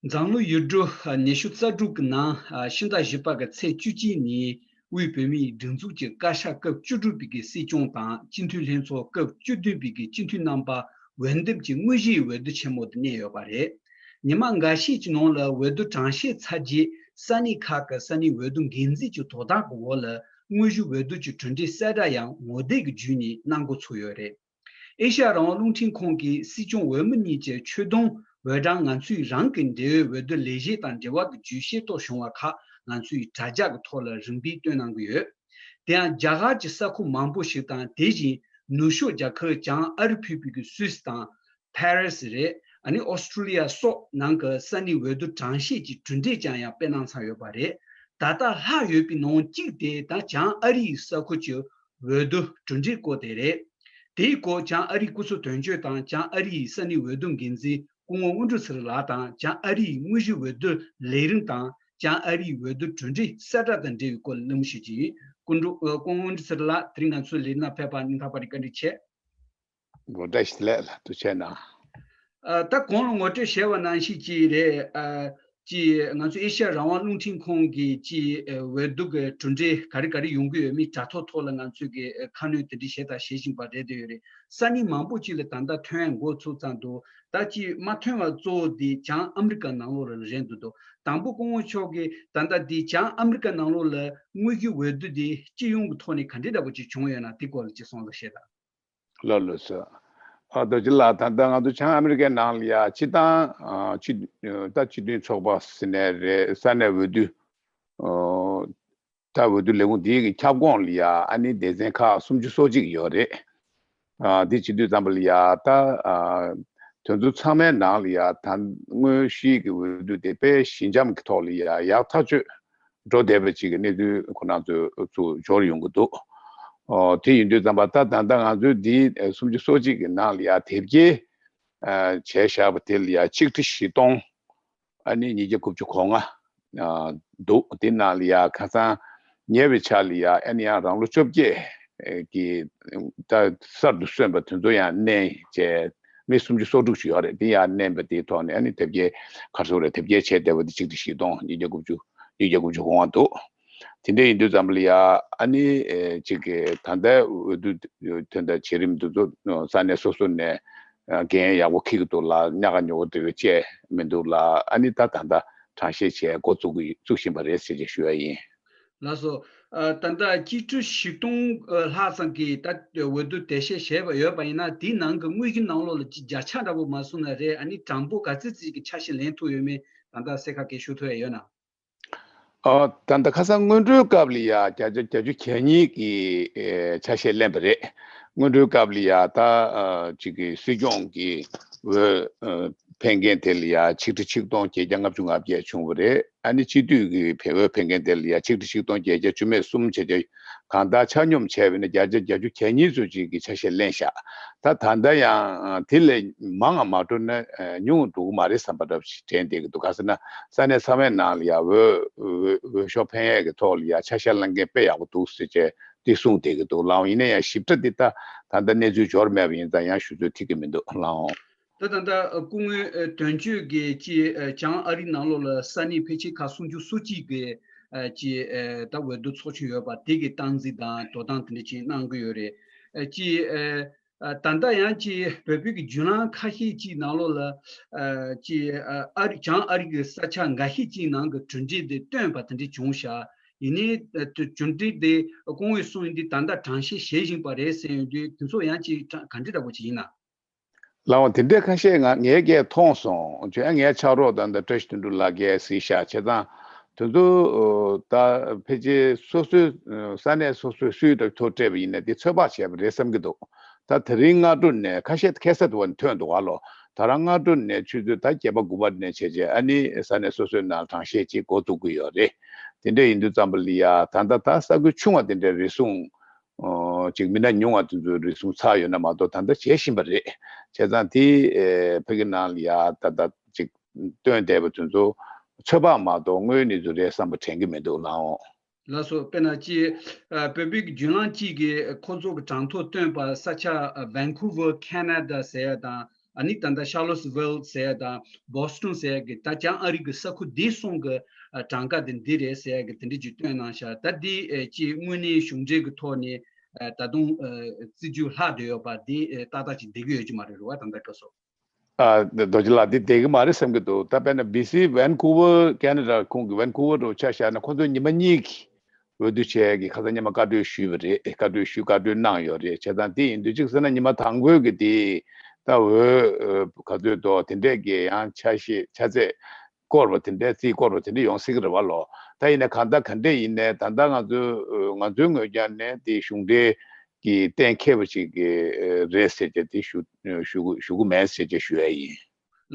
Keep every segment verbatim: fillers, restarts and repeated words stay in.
འཛམ་གླིང་ཡུལ་གྲུ་ཉི་ཤུ་རྩ་དྲུག་གི་ནང་ཕྱི་ཟླ་བཞི་པ་གི་ཚེས་བཅུ་གཅིག་ཉིན་དབུས་བོད་མིའི་སྒྲིག་འཛུགས་ཀྱི་བཀའ་ཤག་སྐབས་བཅུ་དྲུག་པའི་གི་སྲིད་སྐྱོང་དང་སྤྱི་འཐུས་ལྷན་ཚོགས་སྐབས་བཅུ་བདུན་པའི་གི་སྤྱི་འཐུས་རྣམ་པ་འོས་འདེམས་ཀྱི་དངོས་གཞིའི་འོས་བསྡུ་ཆེན་མོ་དེ་གནས་ཡོད་པ་རེད། ཉི་མ་འགའ་ཤས་ཀྱི་ནང་ལ་འོས་བསྡུ་གྲངས་བཤེར་ཚར་རྗེས་ས་གནས་ཁག་གི་ས་གནས་འོས་བསྡུ་འགན་འཛིན་གྱི་དོ་བདག་གི་འོག་ལ་དངོས་གཞི་འོས་བསྡུ་གྱི་གྲུབ་འབྲས་གསལ་བསྒྲགས་ཡང་ངོ་དེབ་ཀྱི་བརྒྱུད་ནས་གནང་འགོ་ཚུགས་ཡོད་རེད། ཨེ་ཤ་ཡ་རང་དབང་རླུང་འཕྲིན་ཁང་གིས་སྲིད་སྐྱོང་འོས་མི་གཉིས་ཀྱི་ཆོད་དོན་འོས་གྲངས་ང་ཚོའི་རང་གི་འབྲེལ་ཡོད་འོས་བསྡུ་ལས་གཞི་དང་འབྲེལ་བ་གི་བརྗོད་གཞིའི་ཐོག་བྱུང་བ་ཁག་ང་ཚོས་དྲ་རྒྱ་གི་ཐོག་ལ་རིམ་པས་བཏོན་གནང་གི་ཡོད། དེ་ཡང་རྒྱ་གར་གྱི་ས་ཁུལ་མང་པོ་ཞིག་དང་དེ་བཞིན་ནུབ་ཕྱོགས་རྒྱལ་ཁབ་བྱང་ཨ་རི་ཕུད་པའི་གི་སུད་སི་དང་ཕ་རི་སི་རེད། ཨ་ནི་ཨོ་སི་ཀྲུ་ལི་ཡ་སོགས་ནང་གི་ས་གནས་འོས་བསྡུ་གྲངས་བཤེར་གྱི་གྲུབ་འབྲས་ཀྱང་ཡང་སྤེལ་གནང་ཚར་ཡོད་པ་རེད། ད་ལྟ་ལྷག་ཡོད་པའི་ནང་གཅིག་དེ་ད་བྱང་ཨ་རི་ཡི་ས་ཁུལ་གྱི་འོས་བསྡུ་གྲུབ་འབྲས་སྐོར་དེ་རེད། དེའི་སྐོར་བྱང་ཨ་རིའི་སྐུ་ཚབ་དོན་གཅོད་དང་བྱང་ཨ་རི་ཡི་ས་གནས་འོས་བསྡུ་འགན་འཛིན་སྐུ་ངོ་དངོས་གྲུབ་ཚེ་རིང་ལགས་དང་བྱང་ཨ་རི་ཡི་དངོས་གཞི་འོས་བསྡུ་ལས་རིམ་དང་བྱང་ཨ་རི་ཡི་འོས་བསྡུ་གྲུབ་འབྲས་གསལ་བསྒྲགས་དང་འབྲེལ་བའི་སྐོར་གླེང་མོལ་ཞུ་རྒྱུ་ཡིན། སྐུ་ངོ་དངོས་གྲུབ་ཚེ་རིང་ལགས་དེ་རིང་ང་ཚོའི་ལས་རིམ་ནང་ཕེབས་པར་སྙིང་ཐག་པ་ནས་བཀའ་འདྲི་ཆེ། དགོངས་དག་ཞུ་ལགས་ལ་ཐུགས་རྗེ་གནང་། ཨ། ད་གོང་ལ་ངོ་སྤྲོད་བྱས་པ་ནང་བཞིན་ཅིག་རེད། ཨ། ཅིག་ང་ཚོ་ཨེ་ཤ་ཡ་རང་དབང་རླུང་འཕྲིན་ཁང་གིས་ཅིག་ཨ། འོས་བསྡུ་གི་གྲུབ་འབྲས་ག་རེ་ག་རེ་ཡོང་གི་ཡོད་མེད་དྲ་ཐོག་ཐོག་ལ་ང་ཚོས་ཀྱི་ཨ། ཁ་སྣོན་དེ་འདྲ་བྱས་དང་བྱེད་བཞིན་པ་རེད་བསྡད་ཡོད་རེད། ས་གནས་མང་པོ་ཅིག་ལ་ད་ལྟ་ཐོན་འགོ་ཚུགས་ཙང་འདུག་ད་ཅིག་མ་ཐོན་པ་གཙོ་བོ་དེ་བྱང་ཨ་མི་རི་ཀ་ནང་ལོགས་ལ་རེད་འདུག་དང་པོ་སྐུ་ངོ་མཆོག་གིས་ད་ལྟ་དེ་བྱང་ཨ་མི་རི་ཀ་ནང་ལོགས་ལ་དངོས་ཀྱི་འོས་བསྡུ་དེ་སྤྱི་ཡོངས་ཀྱི་ཐོག་ནས་ག་འདྲའི་འདྲ་པོ་ཅིག་བྱུང་ཡོད་ན་དེ་སྐོར་ལ་ཅིག་གསུང་རོགས་བྱེད་དང་། ལགས་ལགས་སོ། ཨ། རྡོ་རྗེ་ལགས། ད་ལྟ་ང་ཚོ་བྱང་ཨ་མི་རི་ཀའི་ནང་ལ་ཡ་སྤྱི་བཏང་ཨ། སྤྱི་ད་སྤྱི་མཐུན་ཚོགས་པ་ཟེར་ནའི་རེད། ས་གནས་འོས་བསྡུ་ཨ། ད་འོས་བསྡུ་ལས་ཁུངས་འདིའི་གི་ཁྱབ་ཁོངས་ལ་ཡ་ཨ་ནི་སྡེ་ཚན་ཁག་སུམ་ཅུ་སོ་གཅིག་ཡོད་རེད། ཨ། འདི་བྱེད་དུས་ཙམ་པ་ལ་ཡ་ད་ཨ། དེ་ཚོ་ཚང་མའི་ནང་ལ་ཡ་ད་དངོས་གཞིའི་གི་འོས་བསྡུ་དེ་དཔེ་ཞི་འཇམ་གྱི་ཐོག་ལ་ཡ་ཡག་ཐག་ཆོད་འགྲོ་བསྡད་པ་ཅིག་གི་གནས་ཚུལ་ཁོ་རང་ཚོ་ཚུར་འབྱོར་ཡོང་གི་འདུག་ཨོ། དེ་ཡིན་དུས་ཙམ་པ་ད་ད་ལྟ་ང་ཚོའི་འདི་སུམ་ཅུ་སོ་གཅིག་གི་ནང་ལ་ཡ་དེབ་སྐྱེལ་བྱས་བཞག་པ་དེ་ལ་ཡ་ཆིག་ཁྲི་བཞི་སྟོང་ཨ་ནི་ཉིས་བརྒྱ་དགུ་བཅུ་གོ་ལྔ་འདུག་དེ་ནང་ལ་ཡ་ཁ་སང་ཉེ་བའི་ཆར་ལ་ཡ་ཨ་ནི་ཡང་རང་ལོ་བཅོ་བརྒྱད་ཀྱི་ད་གསར་དུ་སོན་པ་དེ་ཚོ་ཡང་བསྣན་བྱས། མི་སུམ་ཅུ་སོ་དྲུག་ཅིག་ཡོད་རེད། དེ་ཡང་བསྣན་པ་དེའི་ཐོག་ནས་ཨ་ནི་དེབ་སྐྱེལ་ག་རེ་ཟེར་དགོས་རེད། དེབ་སྐྱེལ་བྱས་བསྡད་པ་དེ་ཆིག་ཁྲི་བཞི་སྟོང་ཉིས་བརྒྱ་དགུ་བཅུ་ཉིས་བརྒྱ་དགུ་བཅུ་གོ་ལྔ་འདུག་དེ་འདྲ་ཡིན་དུས་ཙམ་པ་ལ་ཡ་ཨ་ནི་ཨེ་ཅིག་གི་ད་ལྟའི་འོས་བསྡུ་དོན་དག་བྱེད་རིམ་དེ་ཚོ་ས་གནས་སོ་སོ་ནས་འགན་ཡག་པོ་འཁྱེར་གྱི་འདུག་ལ། གཉའ་ག་ཉོ་གི་འདུག་བཅས་མི་འདུག་ལ། ཨ་ནི་ད་ད་ལྟ་གྲངས་བཤེར་བྱས་འགོ་བཙུགས་ཀྱི་བཙུགས་བཞིན་པ་རེད་ཟེར་ཅིག་ཞུ་ཡ་ཡིན། ལགས་སོ། ཨ། ད་ལྟ་ཆིག་ཁྲི་བཞི་སྟོང་ལྷག་ཙམ་གྱིས་ད་འོས་བསྡུ་དེབ་སྐྱེལ་བྱས་པ་ཡོད་པ་ཡིན་ན་དེའི་ནང་གི་དངོས་གཞི་ནང་ལོགས་ལ་ཅིག་བརྒྱ་ཆ་འདྲ་པོ་མ་སོང་ན་རེད། ཨ་ནི་གྲངས་འབོར་ག་ཚོད་ཙམ་ཅིག་གི་ཆ་ཤས་ལེན་ཐུབ་ཡོད་མེད་ད་ལྟ་གསལ་ཁ་སྐད་ཞུ་ཐུབ་ཡ་ཡོད་ན། ཨ། ད་ལྟ་ཁ་སང་སྔོན་འགྲོའི་སྐབས་ལ་ཡ་བརྒྱ་ཆ་བརྒྱད་ཅུ་གྱ་གཉིས་ཀྱི་ཨེ་ཆ་ཤས་ལེན་པ་རེད། སྔོན་འགྲོའི་སྐབས་ལ་ཡ་ད་ཨ་ཅིག་གི་སྲིད་སྐྱོང་གི་འོས་ཨ་འཕེན་མཁན་དེ་ལ་ཡ་ཆིག་ཁྲི་ཆིག་སྟོང་བརྒྱད་བརྒྱ་ལྔ་བཅུ་ང་བརྒྱད་བྱུང་བ་རེད། ཨ་ནི་སྤྱི་འཐུས་ཀྱི་འོས་འཕེན་མཁན་དེ་ལ་ཡ་ཆིག་ཁྲི་ཆིག་སྟོང་བརྒྱད་བརྒྱ་བཅུ་མེད་གསུམ་བྱས་རྗེས་གང་ལྟར་ཆ་སྙོམས་བྱས་པ་ཡིན་ན་བརྒྱ་ཆ་བརྒྱད་ཅུ་གྱ་གཉིས་ཙམ་ཅིག་གི་ཆ་ཤས་ལེན་བཞག་ད་ད་ལྟ་ཡང་དེ་ལས་མང་ང་མ་འགྲོ་ན་ཉུང་འགྲོ་གི་མ་རེད་བསམ་པ་འདྲ་ཞིག་དྲན་བསྡད་ཀྱི་འདུག་ག་ཟེར་ན་ས་གནས་ཚང་མའི་ནང་ལ་ཡ་འོས་འོས་འོས་ཤོག་འཕེན་ཡས་ཀྱི་ཐོག་ལ་ཡ་ཆ་ཤས་ལེན་མཁན་དཔེ་ཡག་པོ་འདུག་ཟེར་བྱས་དེ་གསུངས་བསྡད་ཀྱི་འདུག་ལགས། ཡིན་ན་ཡང་ཞིབ་ཕྲ་འདི་ད་ད་ལྟ་གནས་ཚུལ་འབྱོར་མེད་པ་ཡིན་ཙང་ཡང་ཞུ་ཚོད་ཐིག་གི་མི་འདུག་ལགས། ད་ད་ལྟ་སྐུ་ངོ་དོན་གཅོད་ཀྱིས་ཅིག་བྱང་ཨ་རི་ནང་ལོགས་ལ་ས་གནས་ཕལ་ཆེར་ཁག་སུམ་ཅུ་སོ་གཅིག་གི་ཅིག་ད་འོས་བསྡུ་ཚོགས་ཆུང་ཡོད་པ་དེ་གི་སྟངས་འཛིན་དང་དོ་དམ་དེ་འདྲ་ཅིག་གནང་གི་ཡོད་རེད། ཅིག་ད་ལྟ་ཡང་ཅིག་བོད་པའི་གི་བརྒྱུད་ལམ་ཁ་ཤས་ཅིག་ནང་ལོགས་ལ་ཅིག་ཨ་རི་བྱང་ཨ་རི་གི་ས་ཆ་འགའ་ཤས་ཅིག་ནང་གི་གྲུབ་འབྲས་དེ་བཏོན་པ་དེ་འདྲ་བྱུང་ཤག་ཡིན་ནའི་གྲུབ་འབྲས་དེ་སྐུ་ངོས་གསུངས་ཡིན་དུས་ད་ལྟ་གྲངས་བཤེར་བྱེད་བཞིན་པ་རེད་ཟེར་ཡོང་དུས་དེ་ཚོ་ཡང་ཅིག་ག་འདྲ་འདྲ་པོ་ཅིག་ཡིན་ན། ལགས་འོང་། དེ་འདྲའི་ཁ་ཤས་ང་ངས་ཀྱང་མཐོང་སོང་། བྱས་ཙང་ངའི་ཕྱག་རོགས་དང་ད་བཀྲ་ཤིས་དོན་གྲུབ་ལགས་ཀྱིས་གཟིགས་ཤག་བྱས་ཙང་དེ་ཚོ་ད་ཕལ་ཆེར་སོ་སོའི་ས་གནས་སོ་སོའི་སུའི་ཐོ་སྤྲད་པ་ཡིན་ན་དེ་ཚོད་དཔག་བྱས་པ་རེད་བསམ་གྱི་འདུག་ད་དེ་རིང་སྔ་དྲོ་ནས་ཁ་ཤས་ཁ་སང་དུ་བ་ནས་ཐོན་འདུག་ག་ལོ། ད་རང་སྔ་དྲོ་ནས་ཆུ་ཚོད་ད་བརྒྱད་པ་དགུ་པ་ནས་བྱས་རྗེས་ཨ་ནི་ས་གནས་སོ་སོའི་ནང་གྲངས་བཤེར་ཅིག་འགོ་འཛུགས་ཀྱི་ཡོད་རེད། དེ་འདྲ་ཡིན་དུས་ཙམ་པ་ལ་ཡ་ད་ལྟ་ད་ས་ཁུལ་ཆུང་བ་དེ་འདྲའི་རེ་ཟུང་ཨོ། ཅིག་མི་སྣ་ཉུང་བ་དེ་ཚོའི་རེ་ཟུང་ཚར་ཡོད་ན་མ་གཏོགས་ད་ལྟ་བྱེད་བཞིན་པ་རེད། བྱས་ཙང་དེ་ཨེ་ཕ་གི་ནང་ལ་ཡ་ད་ལྟ་ཅིག་བཏོན་བསྡད་པ་དེ་ཚོ་ཚོད་དཔག་མ་གཏོགས་དངོས་ཡོད་གནས་ཚུལ་རེད་བསམ་པ་དྲན་གྱི་མི་འདུག་ལགས་འོང་། ལགས་སོ། དཔེར་ན་ཅིག་ཨ་བོད་པའི་གི་བརྒྱུད་ལམ་གཅིག་གིས་ཁོ་ཚོ་གི་གྲངས་ཐོ་བཏོན་པ་ས་ཆ་ཨ་Vancouver Canada ཟེར་ཡ་དང་ ཨ་ནི་ད་ལྟ་ཤར་ལོ་སི་ཝེལ་ཟེར་ཡ་དང་བོ་སི་ཊོན་ཟེར་ཡ་གི་ད་བྱང་ཨ་རི་གི་ས་ཁུལ་འདི་གསུམ་གི་ཨ་གྲངས་ཀ་དེ་འདི་རེད་ཟེར་ཡ་གི་དེ་འདྲ་ཅིག་བཏོན་གནང་ཤག་ད་འདི་ཨེ་ཅིག་དངོས་གནས་གཞུང་འབྲེལ་གི་ཐོག་ནས་ཨ་ད་དུང་ཨ་རྩིས་རྒྱུ་ལྷག་བསྡད་ཡོད་པ་འདི་ཨེ་ཏག་ཏག་ཅིག་བསྡད་ཀྱི་ཡོད་ཀྱི་མ་རེད། རེད་བ། ད་ལྟ་སྐབས་སུ། ཨ། རྡོ་རྗེ་ལགས། འདི་བསྡད་ཀྱི་མ་རེད་བསམ་གྱི་འདུག་ད་དཔེར་ན་བྷི་སི་ཝན་ཀུ་ཝར་ཁེ་ན་ཌ་ཁོངས་ཀྱི་ཝན་ཀུ་ཝར་དུ་ཆ་བཞག་ན་ཁོ་ཚོ་ཉི་མ་གཉིས་ཀྱི་འོས་བསྡུ་བྱས་ཀྱི་ཁ་སང་ཉི་མ་བཀའ་འཁྲོལ་ཞུས་པ་རེད། བཀའ་འཁྲོལ་ཞུས། བཀའ་འཁྲོལ་གནང་ཡོད་རེད། བྱས་ཙང་དེ་ཡིན་དུས་གཅིག་ཟེར་ན་ཉི་མ་དང་པོའི་གི་དེ་ད་འོས་ག་ཚོད་འདུག་དེ་འདྲས་ཀྱི་ཡང་ཆ་ཤས་ཆ་ཚད་སྐོར་བ་དེ་འདྲས་རྩིས་སྐོར་བ་དེ་འདྲས་ཡོང་སྲིད་ཀྱི་རེད་བ་ལོ། ད་ཡིན་ན་གང་ལྟར་ག་འདྲས་ཡིན་ནའི་ད་ལྟ་ང་ཚོའི་ང་ཚོའི་ངོས་ཀྱང་ནས་དེ་གཞུང་འབྲེལ་གྱི་གཏན་འཁེལ་བ་ཞིག་གི་རེད་ཟེར་བྱས་དེ་ཞུ་ཞུ་ཞུ་གི་མེད་ཟེར་བྱས་ཞུ་ཡ་ཡིན།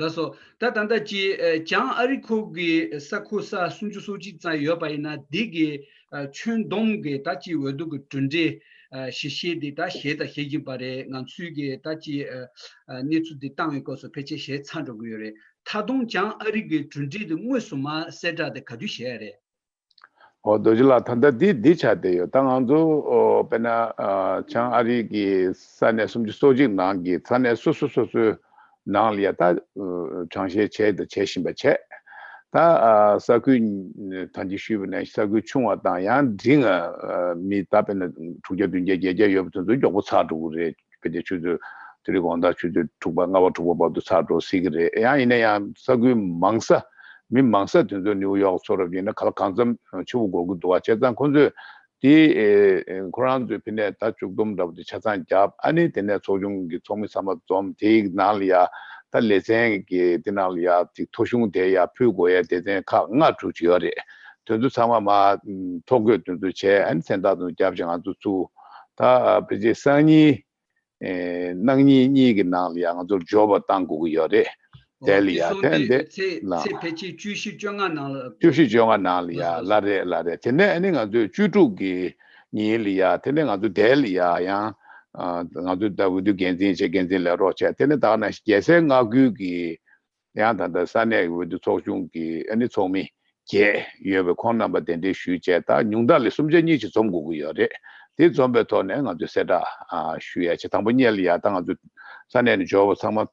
ལགས་སོ། ད་ད་ལྟ་ཅི་བྱང་ཨ་རི་ཁུལ་གྱི་ས་ཁུལ་ས་སུམ་ཅུ་སོ་གཅིག་ཙམ་ཡོད་པ་ཡིན་ན་འདི་གི་ཁྱོན་བསྡོམས་ཀྱི་ད་ཅི་འོས་བསྡུ་གི་གྲུབ་འབྲས་ཞིབ་བཤེར་འདི་ད་བྱས་དང་བྱེད་ཀྱིན་པ་རེད། ང་ཚོའི་གི་ད་ཅི་གནས་ཚུལ་འདི་བཏང་བའི་སྐབས་སུ་ཕལ་ཆེར་ཞལ་ཚར་འགྲོ་གི་ཡོད་རེད། ད་དུང་བྱང་ཨ་རི་གི་གྲུབ་འབྲས་འདི་དངོས་སུ་མར་གསལ་བསྒྲགས་དེ་ག་དུས་བྱེད་ཡ་རེད། ཨོ། རྡོ་རྗེ་ལགས། ད་ལྟ་འདི་འདི་ཆགས་བསྡད་ཡོད། ད་ང་ཚོ་ཨོ་དཔེར་ན་ཨ་བྱང་ཨ་རི་གི་ས་གནས་སུམ་ཅུ་སོ་གཅིག་ནང་གི་ས་གནས་སོ་སོ་སོ་སོའི་ནང་ལ་ཡ་ད་ཨ་གྲངས་བཤེར་བྱས་དང་བྱེད་བཞིན་པ་བྱས། ད་ཨ་ས་ཁུལ་ད་གིན་ཞུས་པ་ནས་ས་ཁུལ་ཆུང་བ་དང་ཡང་འབྲིང་ང་ཨ་མི་ད་དཔེར་ན་དྲུག་བརྒྱ་བདུན་བརྒྱ་བརྒྱད་བརྒྱ་ཡོད་པ་དེ་ཚོ་མགྱོགས་པོ་ཚར་འགྲོ་གི་རེད། ཕལ་ཆེར་ཆུ་ཚོད་དེ་རིང་དགོང་དག་ཆུ་ཚོད་དྲུག་པ་ལྔ་པ་དྲུག་པ་བར་དུ་ཚར་འགྲོ་སྲིད་ཀྱི་རེད། ཡང་ཡིན་ན་ཡང་ས་ཁུལ་མང་ས་མི་མང་ས་དེ་ཚོ་ནིའུ་ཡོག་ཚོ་རབ་ཡིན་ན་ག་ལ་གང་འཚམ་ཕྱུག་པོ་དགོས་ཀྱི་འདུག་བ། བྱས་ཙང་ཁོང་ཚོས་དེ་ཨེ་ཁོ་རང་ཚོའི་ཕི་ནས་ད་བཅུ་བསྡོམས་འདྲ་པོ་དེ་ཆ་ཚང་བརྒྱབ། ཨ་ནི་དེ་ནས་ཚོགས་ཆུང་གི་ཚོགས་མི་ཚང་མ་འཛོམས། དེའི་ནང་ལ་ཡ་ད་ལེ་ཚན་གྱི་དེ་ནང་ལ་ཡ་ཅིག་ཐོ་གཞུང་དེ་ཡ་ཕུལ་དགོས་ཡ་སྡེ་ཚན་ཁག་ལྔ་དྲུག་ཅིག་ཡོད་རེད། དེ་ཚོ་ཚང་མ་མ་ཐོ་འགོད་དེ་ཚོ་བྱས། ཨ་ནི་མཚན་རྟགས་དེ་ཚོ་བརྒྱབ་བྱས་ང་ཚོ་ཚུར་ད་ཕལ་ཆེར་སང་ཉིན། ཨེ། གནངས་ཉིན་གཉིས་ཀྱི་ནང་ལ་ཡང་ང་ཚོར་འབྱོར་པ་བཏང་དགོས་ཀྱི་ཡོད་རེད། ཨོ། དེ་ལ་དེ་ཡ་སོང་དེ་དེ་དེ་ཚེས་ལ་ཚེས་ཕལ་ཆེར་བཅུ་བཞི་བཅོ་ལྔ་ནང་ལ། བཅུ་བཞི་བཅོ་ལྔ་ནང་ལ་ཡ། ལགས་སོ། ལགས་རེད། ལགས་རེད། དེ་ནས་ཨ་ནི་ང་ཚོས་བཅུ་དྲུག་གི་ཉིན་ལ་ཡ། དེ་ནས་ང་ཚོ་དེ་ལ་ཡ་ཡང་ཨ་ང་ཚོ་ད་འོས་བསྡུ་འགན་འཛིན་བྱས། འགན་འཛིན་ལས་རོགས་བྱས། དེ་ནས་ད་ནང་བཞིན་རྒྱལ་སའི་མངའ་ཁུལ་གྱི་ཡང་ད་ལྟ་ས་གནས་འོས་བསྡུ་ཚོགས་ཆུང་གི་ཨ་ནི་ཚོགས་མི་བརྒྱད་ཡོད་པའི་ཁོང་རྣམ་པ་གདན་འདྲེན་ཞུས་བྱས། ད་ཉུང་མཐའ་ལ་སུམ་ཆ་གཉིས་ཅིག་འཛོམས་དགོས་ཀྱི་ཡོད་རེད། དེ་འཛོམས་པའི་ཐོག་ནས་ང་ཚོས་གསལ་བསྒྲགས་ཨ་ཞུ་ཡ་བྱས། དང་པོ་ཉིད་ལ་ཡ་ད་ང་ཚོ་ས་གནས་ནས་འབྱོར་བ་ཚང་མ་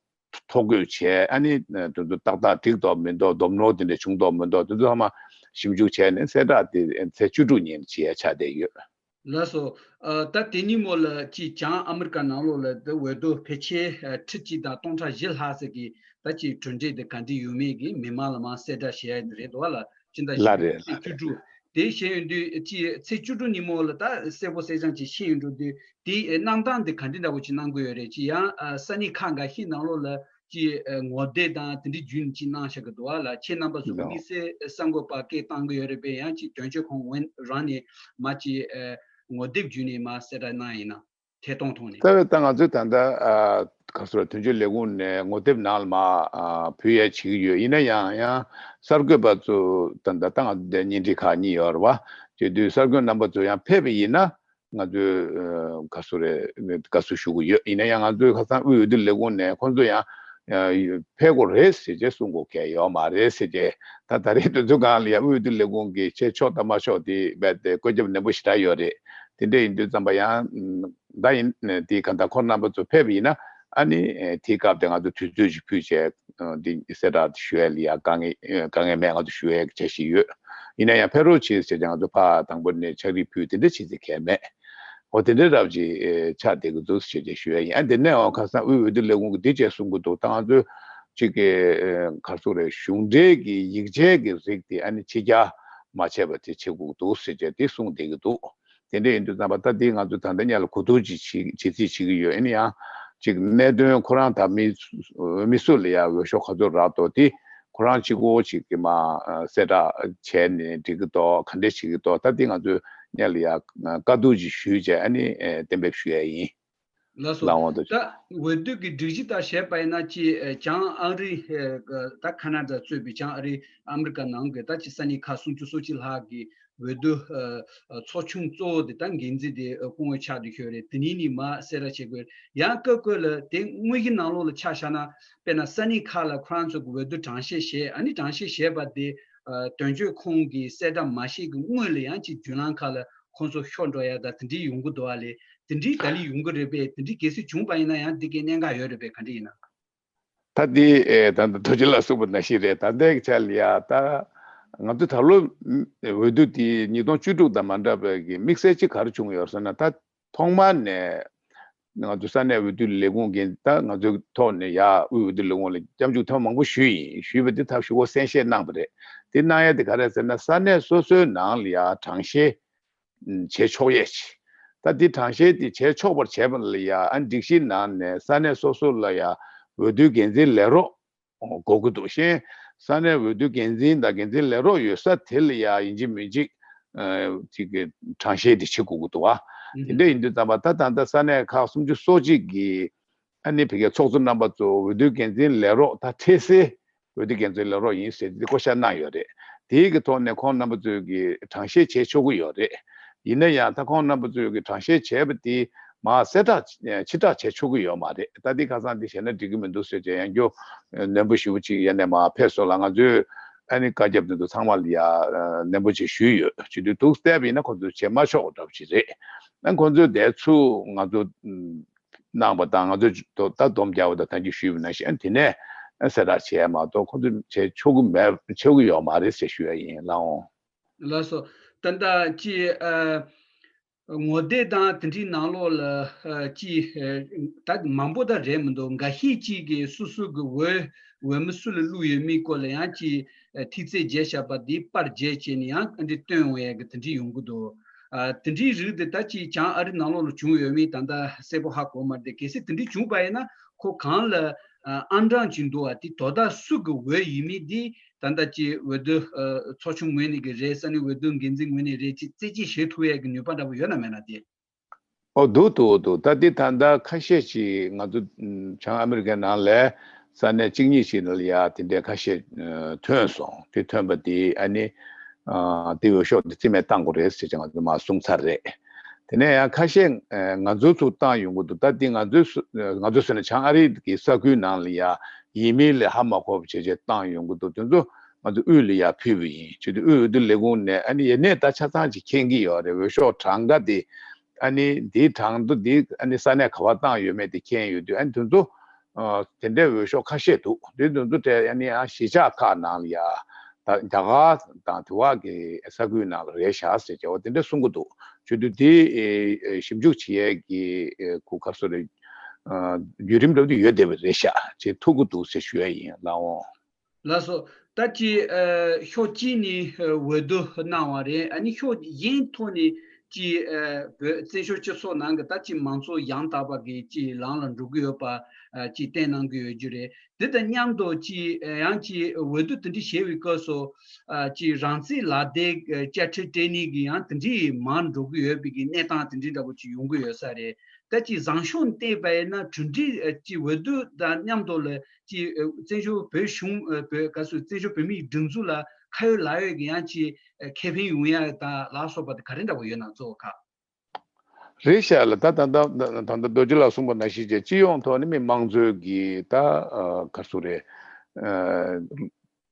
ཐོ་འགོད་བྱས། ཨ་ནི་དེ་ཚོ་ཏག་ཏག་འགྲིག་འདུག་མི་འདུག་སྡོམ་ནོར་དེ་འདྲ་བྱུང་འདུག་མི་འདུག་དེ་ཚོ་ཚང་མ་ཞིབ་འཇུག་བྱས་ནས་གསལ་བསྒྲགས་དེ་ཚེས་བཅུ་དྲུག་ཉིན་བྱེད་ཡ་ཆགས་བསྡད་ཡོད། ལགས་སོ། ཨ། ད་དེ་ཉིན་མོ་ལ་ཅིག་བྱང་ཨ་མི་རི་ཀ་ནང་ལོགས་ལ་ད་འོས་བསྡུ་ཕལ་ཆེར་ཨ་ཁྲི་གཅིག་དང་སྟོང་ཕྲག་བཞི་ལྷག་ཙམ་གྱི་ད་ཅིག་གྲུབ་འབྲས་དེ་ག་འདྲ་ཡོད་མེད་ཀྱི་མི་མང་ལ་མར་གསལ་བསྒྲགས་བྱེད་ཡ་དེ་རེད་འདུག་བ་ལ། སྤྱི་ཟླ་བཞི་པའི་ལགས་རེད། ཚེས་བཅུ་དྲུག་དེ་བཤད་ཡོང་དུས་ཅིག་ཚེས་བཅུ་དྲུག་ཉིན་མོ་ལ་ད་གསལ་པོ་གསལ་རྐྱང་ཅིག་ཤེས་ཡོང་འགྲོ་དུས་དེ་གནང་སྟངས་དེ་ག་འདྲ་འདྲ་བོ་ཅིག་གནང་དགོས་ཡོད་རེད། ཅིག་ཡང་ཨ་ས་གནས་ཁག་འགའ་ཤས་ནང་ལོགས་ལ་ཅིག་ཨ་ངོ་དེབ་དང་དེ་འདྲའི་བརྒྱུད་ནས་ཅིག་གནང་བཞག་གི་འདུག་བ་ལ། ཁྱེད་རྣམ་པ་ཚོ་གི་དམིགས་བསལ་གསར་འགོད་པ་སྐད་བཏང་གི་ཡོད་རེད་པས། ཡང་ཅིག་དོན་གཅོད་ཁང་འོན་རང་ནས་མར་ཅིག་ཨ་ངོ་དེབ་བརྒྱུད་ནས་མར་གསལ་བསྒྲགས་གནང་ཡིན་ན་ཐད་གཏོང་ཐོག་ནས། རྩ་བའི་ད་ང་ཚོས་ད་ལྟ་ཨ་ག་ཚོད་དོན་གཅོད་ལས་ཁུངས་ནས་ངོ་དེབ་ནང་ལ་མར་ཨ་ཕུལ་ཡ་བྱེད་ཀྱི་ཡོད། ཡིན་ན་ཡང་ཡང་གསར་འགོད་པ་ཚོ་ད་ལྟ་ད་ང་ཚོ་འདིར་བརྙན་འཕྲིན་ཁག་གཉིས་ཡོད་རེད་བ། དེ་དུས་གསར་འགོད་རྣམ་པ་ཚོ་ཡང་ཕེབས་པ་ཡིན་ན། ང་ཚོས་ཨ་དགའ་བསུ་རེད། དགའ་བསུ་ཞུ་གི་ཡོད། ཡིན་ན་ཡང་ང་ཚོའི་ཁ་སང་དབུས་འོས་བསྡུ་ལས་ཁུངས་ནས་ཁོང་ཚོ་ཡང་ཨ་ཕེབས་དགོས་རེད་ཟེར་བྱས་གསུང་གོ་གལ་ཡོད་མ་རེད་ཟེར་བྱས། ད་ད་རེས་དུས་ཚོད་སྒང་ལ་ཡང་དབུས་འོས་བསྡུ་ལས་ཁུངས་ཀྱིས་བྱས་ཆོག་དང་མ་ཆོག་དེ་རྦད་དེ་བཀོད་ཁྱབ་ནན་པོ་ཞེ་དྲག་ཡོད་རེད། དེ་འདྲ་ཡིན་དུས་ཙམ་པ་ཡང་ད་ཡིན་དེ་ག་ད་ཁོང་རྣམ་པ་ཚོ་ཕེབས་པ་ཡིན་ན་ཨ་ནི་དེའི་སྐབས་དེ་ང་ཚོ་དུས་ཚོད་ཅིག་ཕུལ་བྱས་དེ་གསལ་བསྒྲགས་ཞུ་ཡ་ལ་ཡང་དཀའ་ངལ་དཀའ་ངལ་མེད། ང་ཚོ་ཞུ་ཡ་འཆར་གཞི་ཡོད། ཡིན་ན་ཡང་ཕེབས་རོགས་བྱེད་ཟེར་ཏེ་ང་ཚོ་ཕར་དང་པོ་ནས་ཕྱག་བྲིས་ཕུལ་དེ་འདྲ་བྱེད་རྩིས་གལ་མེད། འོ་དེ་འདྲ་རབ་ཅིག་ཨེ་ཆགས་བསྡད་ཀྱི་འདུག་ཟེར་ཏེ་ཞུ་ཡ་ཡིན། ཨ་དེ་ནས་འོ་ཁ་སང་དབུས་འོས་བསྡུ་ལས་ཁུངས་ཀྱིས་འདི་བྱས་གསུང་གི་འདུག་ད་ང་ཚོས་ཅིག་གི་ཨེ་ག་རེ་ཟེར་དགོས་རེད། གཞུང་འབྲེལ་གྱི་ཡིག་ཆའི་གི་རིགས་དེ་ཨ་ནི་ཕྱི་གྱར་མ་བྱས་པ་དེ་བྱེད་དགོས་ཀྱི་འདུག་ཟེར་ཏེ་དེ་གསུངས་བསྡད་ཀྱི་འདུག་དེ་འདྲ་ཡིན་དུས་ཙམ་པ་ད་འདི་ང་ཚོས་ད་ལྟ་སྔོན་ལ་གོ་བསྡུར་ཅིག་བྱེད་བྱེད་རྩིས་བྱེད་ཀྱི་ཡོད། ཨ་ནི་ཡང་ཅིག་གནད་དོན་ཁོ་རང་ད་མི་མི་སུ་ལ་ཡང་འོས་ཤོག་ག་ཚོད་རག་འདུག་དེ་ཁོ་རང་གཅིག་པོ་ཅིག་གིས་མར་གསལ་བསྒྲགས་བྱས་ནས་འགྲིག་གི་འདུག་ག་འདྲས་བྱེད་ཀྱི་འདུག་ད་འདི་ང་ཚོས་སྔོན་ལ་ཡང་བཀའ་བསྡུར་ཅིག་ཞུས་བྱས་ཨ་ནི་གཏན་འབེབས་ཞུ་ཡ་ཡིན། ལགས་སོ། ལགས་འོང་དུ། ད་འོས་བསྡུ་གི་སྒྲིག་གཞི་ལྟར་བྱས་པ་ཡིན་ན་ཅིག་བྱང་ཨ་རི་ད་ཁ་ན་ཌ་གཙོས་པའི་བྱང་ཨ་རི་ཨ་མི་རི་ཀ་ནང་གི་ད་ཅིག་ས་གནས་ཁག་སུམ་ཅུ་སོ་གཅིག་ལྷག་གི་འོས་བསྡུ་ཚོགས་ཆུང་གཙོ་བོ་དེ་ད་འགན་འཛིན་དེ་སྐུ་ངོ་ཆགས་བསྡད་ཡོད་རེད། དེ་ཉིད་ནས་མར་གསལ་བསྒྲགས་བྱེད་དགོས། ཡང་སྐབས་སྐབས་ལ་དེ་དངོས་གཞི་ནང་ལོགས་ལ་ཆ་བཞག་ན་དཔེར་ན་ས་གནས་ཁག་ལ་ཁོ་རང་ཚོ་གི་འོས་བསྡུ་གྲངས་བཤེར་བྱས། ཨ་ནི་གྲངས་བཤེར་བྱས་པ་དེ་དོན་གཅོད་ཁང་གིས་གསལ་བསྒྲགས་མ་བྱས་ཀྱི་སྔོན་ལ་ཡང་ཅིག་བརྒྱུད་ལམ་ཁག་ལ་ཁོང་ཚོ་ཤོར་འགྲོ་ཡ་ད་དེ་འདྲའི་ཡོང་གི་འདུག་བ་ལས། དེ་འདྲའི་ད་ལི་ཡོང་གི་རེད་པས། དེ་འདྲའི་གལ་སྲིད་བྱུང་པ་ཡིན་ན་ཡང་འདི་གའི་གནད་འགག་ཡོད་རེད་པས། ག་འདྲ་ཡིན་ན། ད་འདི་ཨེ་ད་ལྟ་རྡོ་རྗེ་ལགས་གསུངས་པ་ནང་བཞིན་རེད། ད་ལྟའི་ཆ་ལ་ཡ་ད་ང་ཚོ་ད་ལོ་འོས་བསྡུ་འདི་ཉིས་སྟོང་བཅུ་དྲུག་དང་མ་འདྲ་བའི་གི་དམིགས་བསལ་གཅིག་ག་རེ་བྱུང་ཡོད་ཟེར་ན། ད་ཐོག་མར་ནས་ང་ཚོ་ས་གནས་འོས་བསྡུ་ལས་ཁུངས་ཀྱི་ད་ང་ཚོའི་ཐོག་ནས་ཡ་དབུས་འོས་བསྡུ་ལས་ཁུངས་ལ་སྐྱབས་འཇུག་ཐེངས་མང་པོ་ཞུས་ཡིན། ཞུས་པ་འདི་ཐག་ཞུ་སྒོ་གསན་བཞེས་གནང་བ་རེད། དེ་གནང་ཡ་དེ་ག་རེ་ཟེར་ན། ས་གནས་སོ་སོའི་ནང་ལ་ཡ་གྲངས་བཤེར་བྱེད་ཆོག་ཡས་ཅིག་ད་འདི་གྲངས་བཤེར་འདི་བྱེད་ཆོག་པར་བྱས་པ་ལ་ཡ་ཨ་སྒྲིག་གཞི་ནང་ནས་ས་གནས་སོ་སོ་ལ་ཡ་འོས་བསྡུའི་འགན་འཛིན་ལས་རོགས་དགོས་ཀྱི་འདུག་གཞན་ས་གནས་འོས་བསྡུའི་འགན་འཛིན་དང་འགན་འཛིན་ལས་རོགས་ཡོད་ས་དེ་ལ་ཡ་ཡིན་གཅིག་མིན་གཅིག་ཅིག་གི་གྲངས་བཤེར་འདི་བྱེད་དགོས་ཀྱི་འདུག་བ། དེ་འདྲ་ཡིན་དུས་ཙམ་པ་ད་ད་ལྟ་ས་གནས་ཁག་སུམ་ཅུ་སོ་གཅིག་གི་ཨ་ནི་ཕ་གིའི་ཚོགས་གཙོ་རྣམ་པ་ཚོ་འོས་བསྡུའི་འགན་འཛིན་ལས་རོགས་ད་འཕྲལ་སེལ་འོས་བསྡུ་འགན་འཛིན་ལས་རོགས་ཡིན་ཟེར་ཏེ་བསྐོ་བཞག་གནང་ཡོད་རེད། དེའི་གི་ཐོག་ནས་ཁོང་རྣམ་པ་ཚོས་ཀྱི་གྲངས་བཤེར་བྱེད་ཆོག་གི་ཡོད་རེད། ཡིན་ན་ཡང་ད་ཁོང་རྣམ་པ་ཚོས་ཀྱི་གྲངས་བཤེར་བྱས་པ་དེ་མར་གསལ་བསྒྲགས་ཕྱིར་བསྒྲགས་བྱེད་ཆོག་གི་ཡོད་མ་རེད། ད་འདི་ཁ་སང་འདི་བྱས་ན་འགྲིག་གི་མི་འདུག་ཟེར་བྱས་ཡང་བསྐྱར་ནན་པོ་ཞེ་པོ་ཅིག་ཡ་ནས་མར་ཕེབས་སོང་ལ། ང་ཚོས་ཨ་ནི་བཀའ་ཁྱབ་དེ་ཚོ་ཚང་མ་ལ་ཡ་ནན་པོ་ཅིག་ཞུས་ཡོད། བྱེད་དུས་འདུག་བལྟས་པ་ཡིན་ན་ཁོ་ཚོས་བྱེད་མ་ཆོག་པ་འདྲ་པོ་ཅིག་རེད། ཨ་ཁོ་ཚོས་དེ་ཚུར་ང་ཚོ་གནང་བ་དང་ང་ཚོས་ད་སྡོམ་རྒྱག་པ་དང་ད་གིན་ཞུས་པ་ནང་བཞིན་དེ་ནས་གསལ་བསྒྲགས་བྱས་མ་གཏོགས་ཁོ་ཚོས་བྱེད་ཆོག་གི་མེད། ཆོག་གི་ཡོད་མ་རེད་ཟེར་ཞུ་ཡ་ཡིན། ལགས་འོང་། ལགས་སོ། ད་ལྟ་ཅི་ཨ་ངོ་དེབ་དང་དེ་འདྲའི་ནང་ལོགས་ལ་ཨ་ཅི་ཨ་ད་མང་པོ་ད་རེད་མི་འདུག་འགའ་ཤས་ཅིག་གིས་སོ་སོ་གི་འོས་འོས་མི་སུ་ལ་བླུགས་ཡོད་མེད་སྐོར་ལ་ཡང་ཅི་ཨ་ཐིག་ཚད་བརྗེས་བཞག་པ་དེ་པར་བརྒྱབ་བྱས་ནས་ཡང་ཨ་འདྲ་སྟོན་འོང་ཡ་གི་དེ་འདྲ་ཡོང་གི་འདུག་ཨ་དེ་འདྲའི་རིགས་དེ་ད་ཅི་བྱང་ཨ་རི་ནང་ལོགས་ལ་བྱུང་ཡོད་མེད་ད་ལྟ་གསལ་པོ་ཧ་གོ་མ་རེད་དེ། གལ་སྲིད་དེ་འདྲ་བྱུང་པ་ཡིན་ན་ཁོ་གང་ལ་ཨ་ཨང་གྲངས་ཅིག་འདུག་བ། དེ་དོ་བདག་སུ་གི་འོས་ཡིན་མིན་དེ་ད་ལྟ་ཅི་འོས་བསྡུ་ཨ་ཚོགས་ཆུང་ངོས་ནས་གི་རེད། ས་གནས་འོས་བསྡུ་འགན་འཛིན་ངོས་ནས་རེད་ཅེས་རྩད་གཅོད་བྱེད་ཐུབ་ཡས་ཀྱི་ནུས་པ་འདྲ་པོ་ཡོད་ན་མེད་ན་དེ། ཨོ་འདུག་འདུག་འདུག་ད་འདི་ད་ལྟ་ཁ་ཤས་ཅིག་ང་ཚོ་ཨམ་བྱང་ཨ་མི་རི་ཀའི་ནང་ལ་ས་གནས་གཅིག་གཉིས་ཤིག་ལ་ཡ་དེ་འདྲའི་ཁ་ཤས་ཨ་ཐོན་སོང་། དེ་ཐོན་པ་དེ་ཨ་ནི་ཨ་དེ་འོས་ཤོག་དེ་རྩིས་མེད་བཏང་དགོས་རེད་ཟེར་ཅིག་ང་ཚོ་མར་གསུངས་ཚར་རེད། དེ་ནས་ཡང་ཁ་ཤས་ཨ་ང་ཚོ་ཚུར་བཏང་ཡོང་གི་འདུག་ད་འདི་ང་ཚོའི་སུ་ང་ཚོ་ཟེར་ན་བྱང་ཨ་རི་གི་ས་ཁུལ་ནང་ལ་ཡ་ཡིན་མིན་ལ་ཧ་མ་གོ་བ་བྱས་བྱས་བཏང་ཡོང་གི་འདུག་དེ་ཚོ་ང་ཚོ་དབུས་ལ་ཡ་ཕུལ་བ་ཡིན། ཅི་སྟེ་དབུས་འོས་བསྡུ་ལས་ཁུངས་ནས་ཨ་ནི་ཡིན་ནའི་ད་ཆ་ཚང་ཅིག་མཁྱེན་གྱི་ཡོད་རེད། འོས་ཤོག་གྲངས་ཀ་དེ་ཨ་ནི་འདིའི་གྲངས་ཐོ་འདི་ཨ་ནི་ས་གནས་ག་པར་བཏང་ཡོད་མེད་དེ་མཁྱེན་ཡོད་དུས། ཨ་ནི་དེ་ཚོ་ཨ་དེ་འདྲའི་འོས་ཤོག་ཁ་ཤས་འདུག་དེ་དེ་ཚོ་གྲས་ཨ་ནི་ཨ་གཞིས་ཆགས་ཁག་ནང་ལ་ཡ་ད་རྒྱ་གར་དང་དེ་བ་གི་ས་ཁུལ་ནང་ལ་རེད་ཤག་ཟེར་བྱས་པ་དེ་འདྲ་གསུང་གི་འདུག་བྱེད་དུས་དེ་ཨེ་ཨེ་ཞིབ་འཇུག་བྱེད་ཡས་ཀྱི་ཨེ་གོ་སྐབས་སུ་རེད། ཨ་བརྒྱུད་རིམ་འདྲ་པོ་དེ་ཡོད་བསྡད་པ་རེད་ཤག་ཅེས་ཐུག་གི་འདུག་ཟེར་ཞུ་ཡ་ཡིན། ལགས་འོང་། ལགས་སོ། ད་ཅི་ཨ་ཕྱོགས་གཅིག་ནས་ཨ་འོས་བསྡུ་གནང་བ་རེད། ཨ་ནི་ཕྱོགས་གཞན་ཐོག་ནས་ཅི་ཨ་བོད་བཙན་བྱོལ་སྤྱི་ཚོགས་ནང་གི་ད་ཅི་མང་གཙོ་ཡང་དག་པ་གི་ཅི་ལམ་ལ་འགྲོ་གི་ཡོད་པ་ཨ་ཅི་བསྟན་གནང་གི་ཡོད་རྒྱུ་རེད། དེ་དང་མཉམ་དུ་ཅི་ཨ་ཡང་ཅི་འོས་བསྡུ་དེ་འདྲ་བྱེད་པའི་སྐབས་སུ་ཨ་ཅི་རང་བཙན་ལག་དེབ་ཨ་དཔྱ་ཁྲལ་སྤྲད་ནས་གི་ཡང་དེ་འདྲའི་མར་འགྲོ་གི་ཡོད་པའི་གི་གནས་སྟངས་དེ་འདྲའི་འདྲ་པོ་ཅིག་ཡོང་གི་ཡོད་ས་རེད། ད་ཅི་བཟང་ཕྱོགས་བལྟས་པ་ཡིན་ན་གྲུབ་འབྲས་ཨ་ཅི་འོས་བསྡུ་དང་མཉམ་དུ་ལ་ཅི་ཨ་བཙན་བྱོལ་བོད་གཞུང་ཨ་བོད་ག་ཚོད་བཙན་བྱོལ་བོད་མིའི་སྒྲིག་འཛུགས་ལ་ཁ་ཡོད་ལག་ཡོད་ཀྱི་ཡང་ཅི་ཨ་ཁེ་ཕན་ཡོང་ཡ་དང་ལ་སོགས་པ་དེ་ག་རེ་འདྲ་པོ་ཡོད་ན་གཙོ་བོ་ཁག་རེད་ཤག་ལ། ད་ད་ད་ད་ད་རྡོ་རྗེ་ལགས་གསུངས་པ་ནང་བཞིན་བྱས་སྤྱི་ཡོངས་ཐོག་ནས་མི་མང་གཙོའི་གི་ད་ཨ་ག་རེ་ཟེར་རེད། ཨ་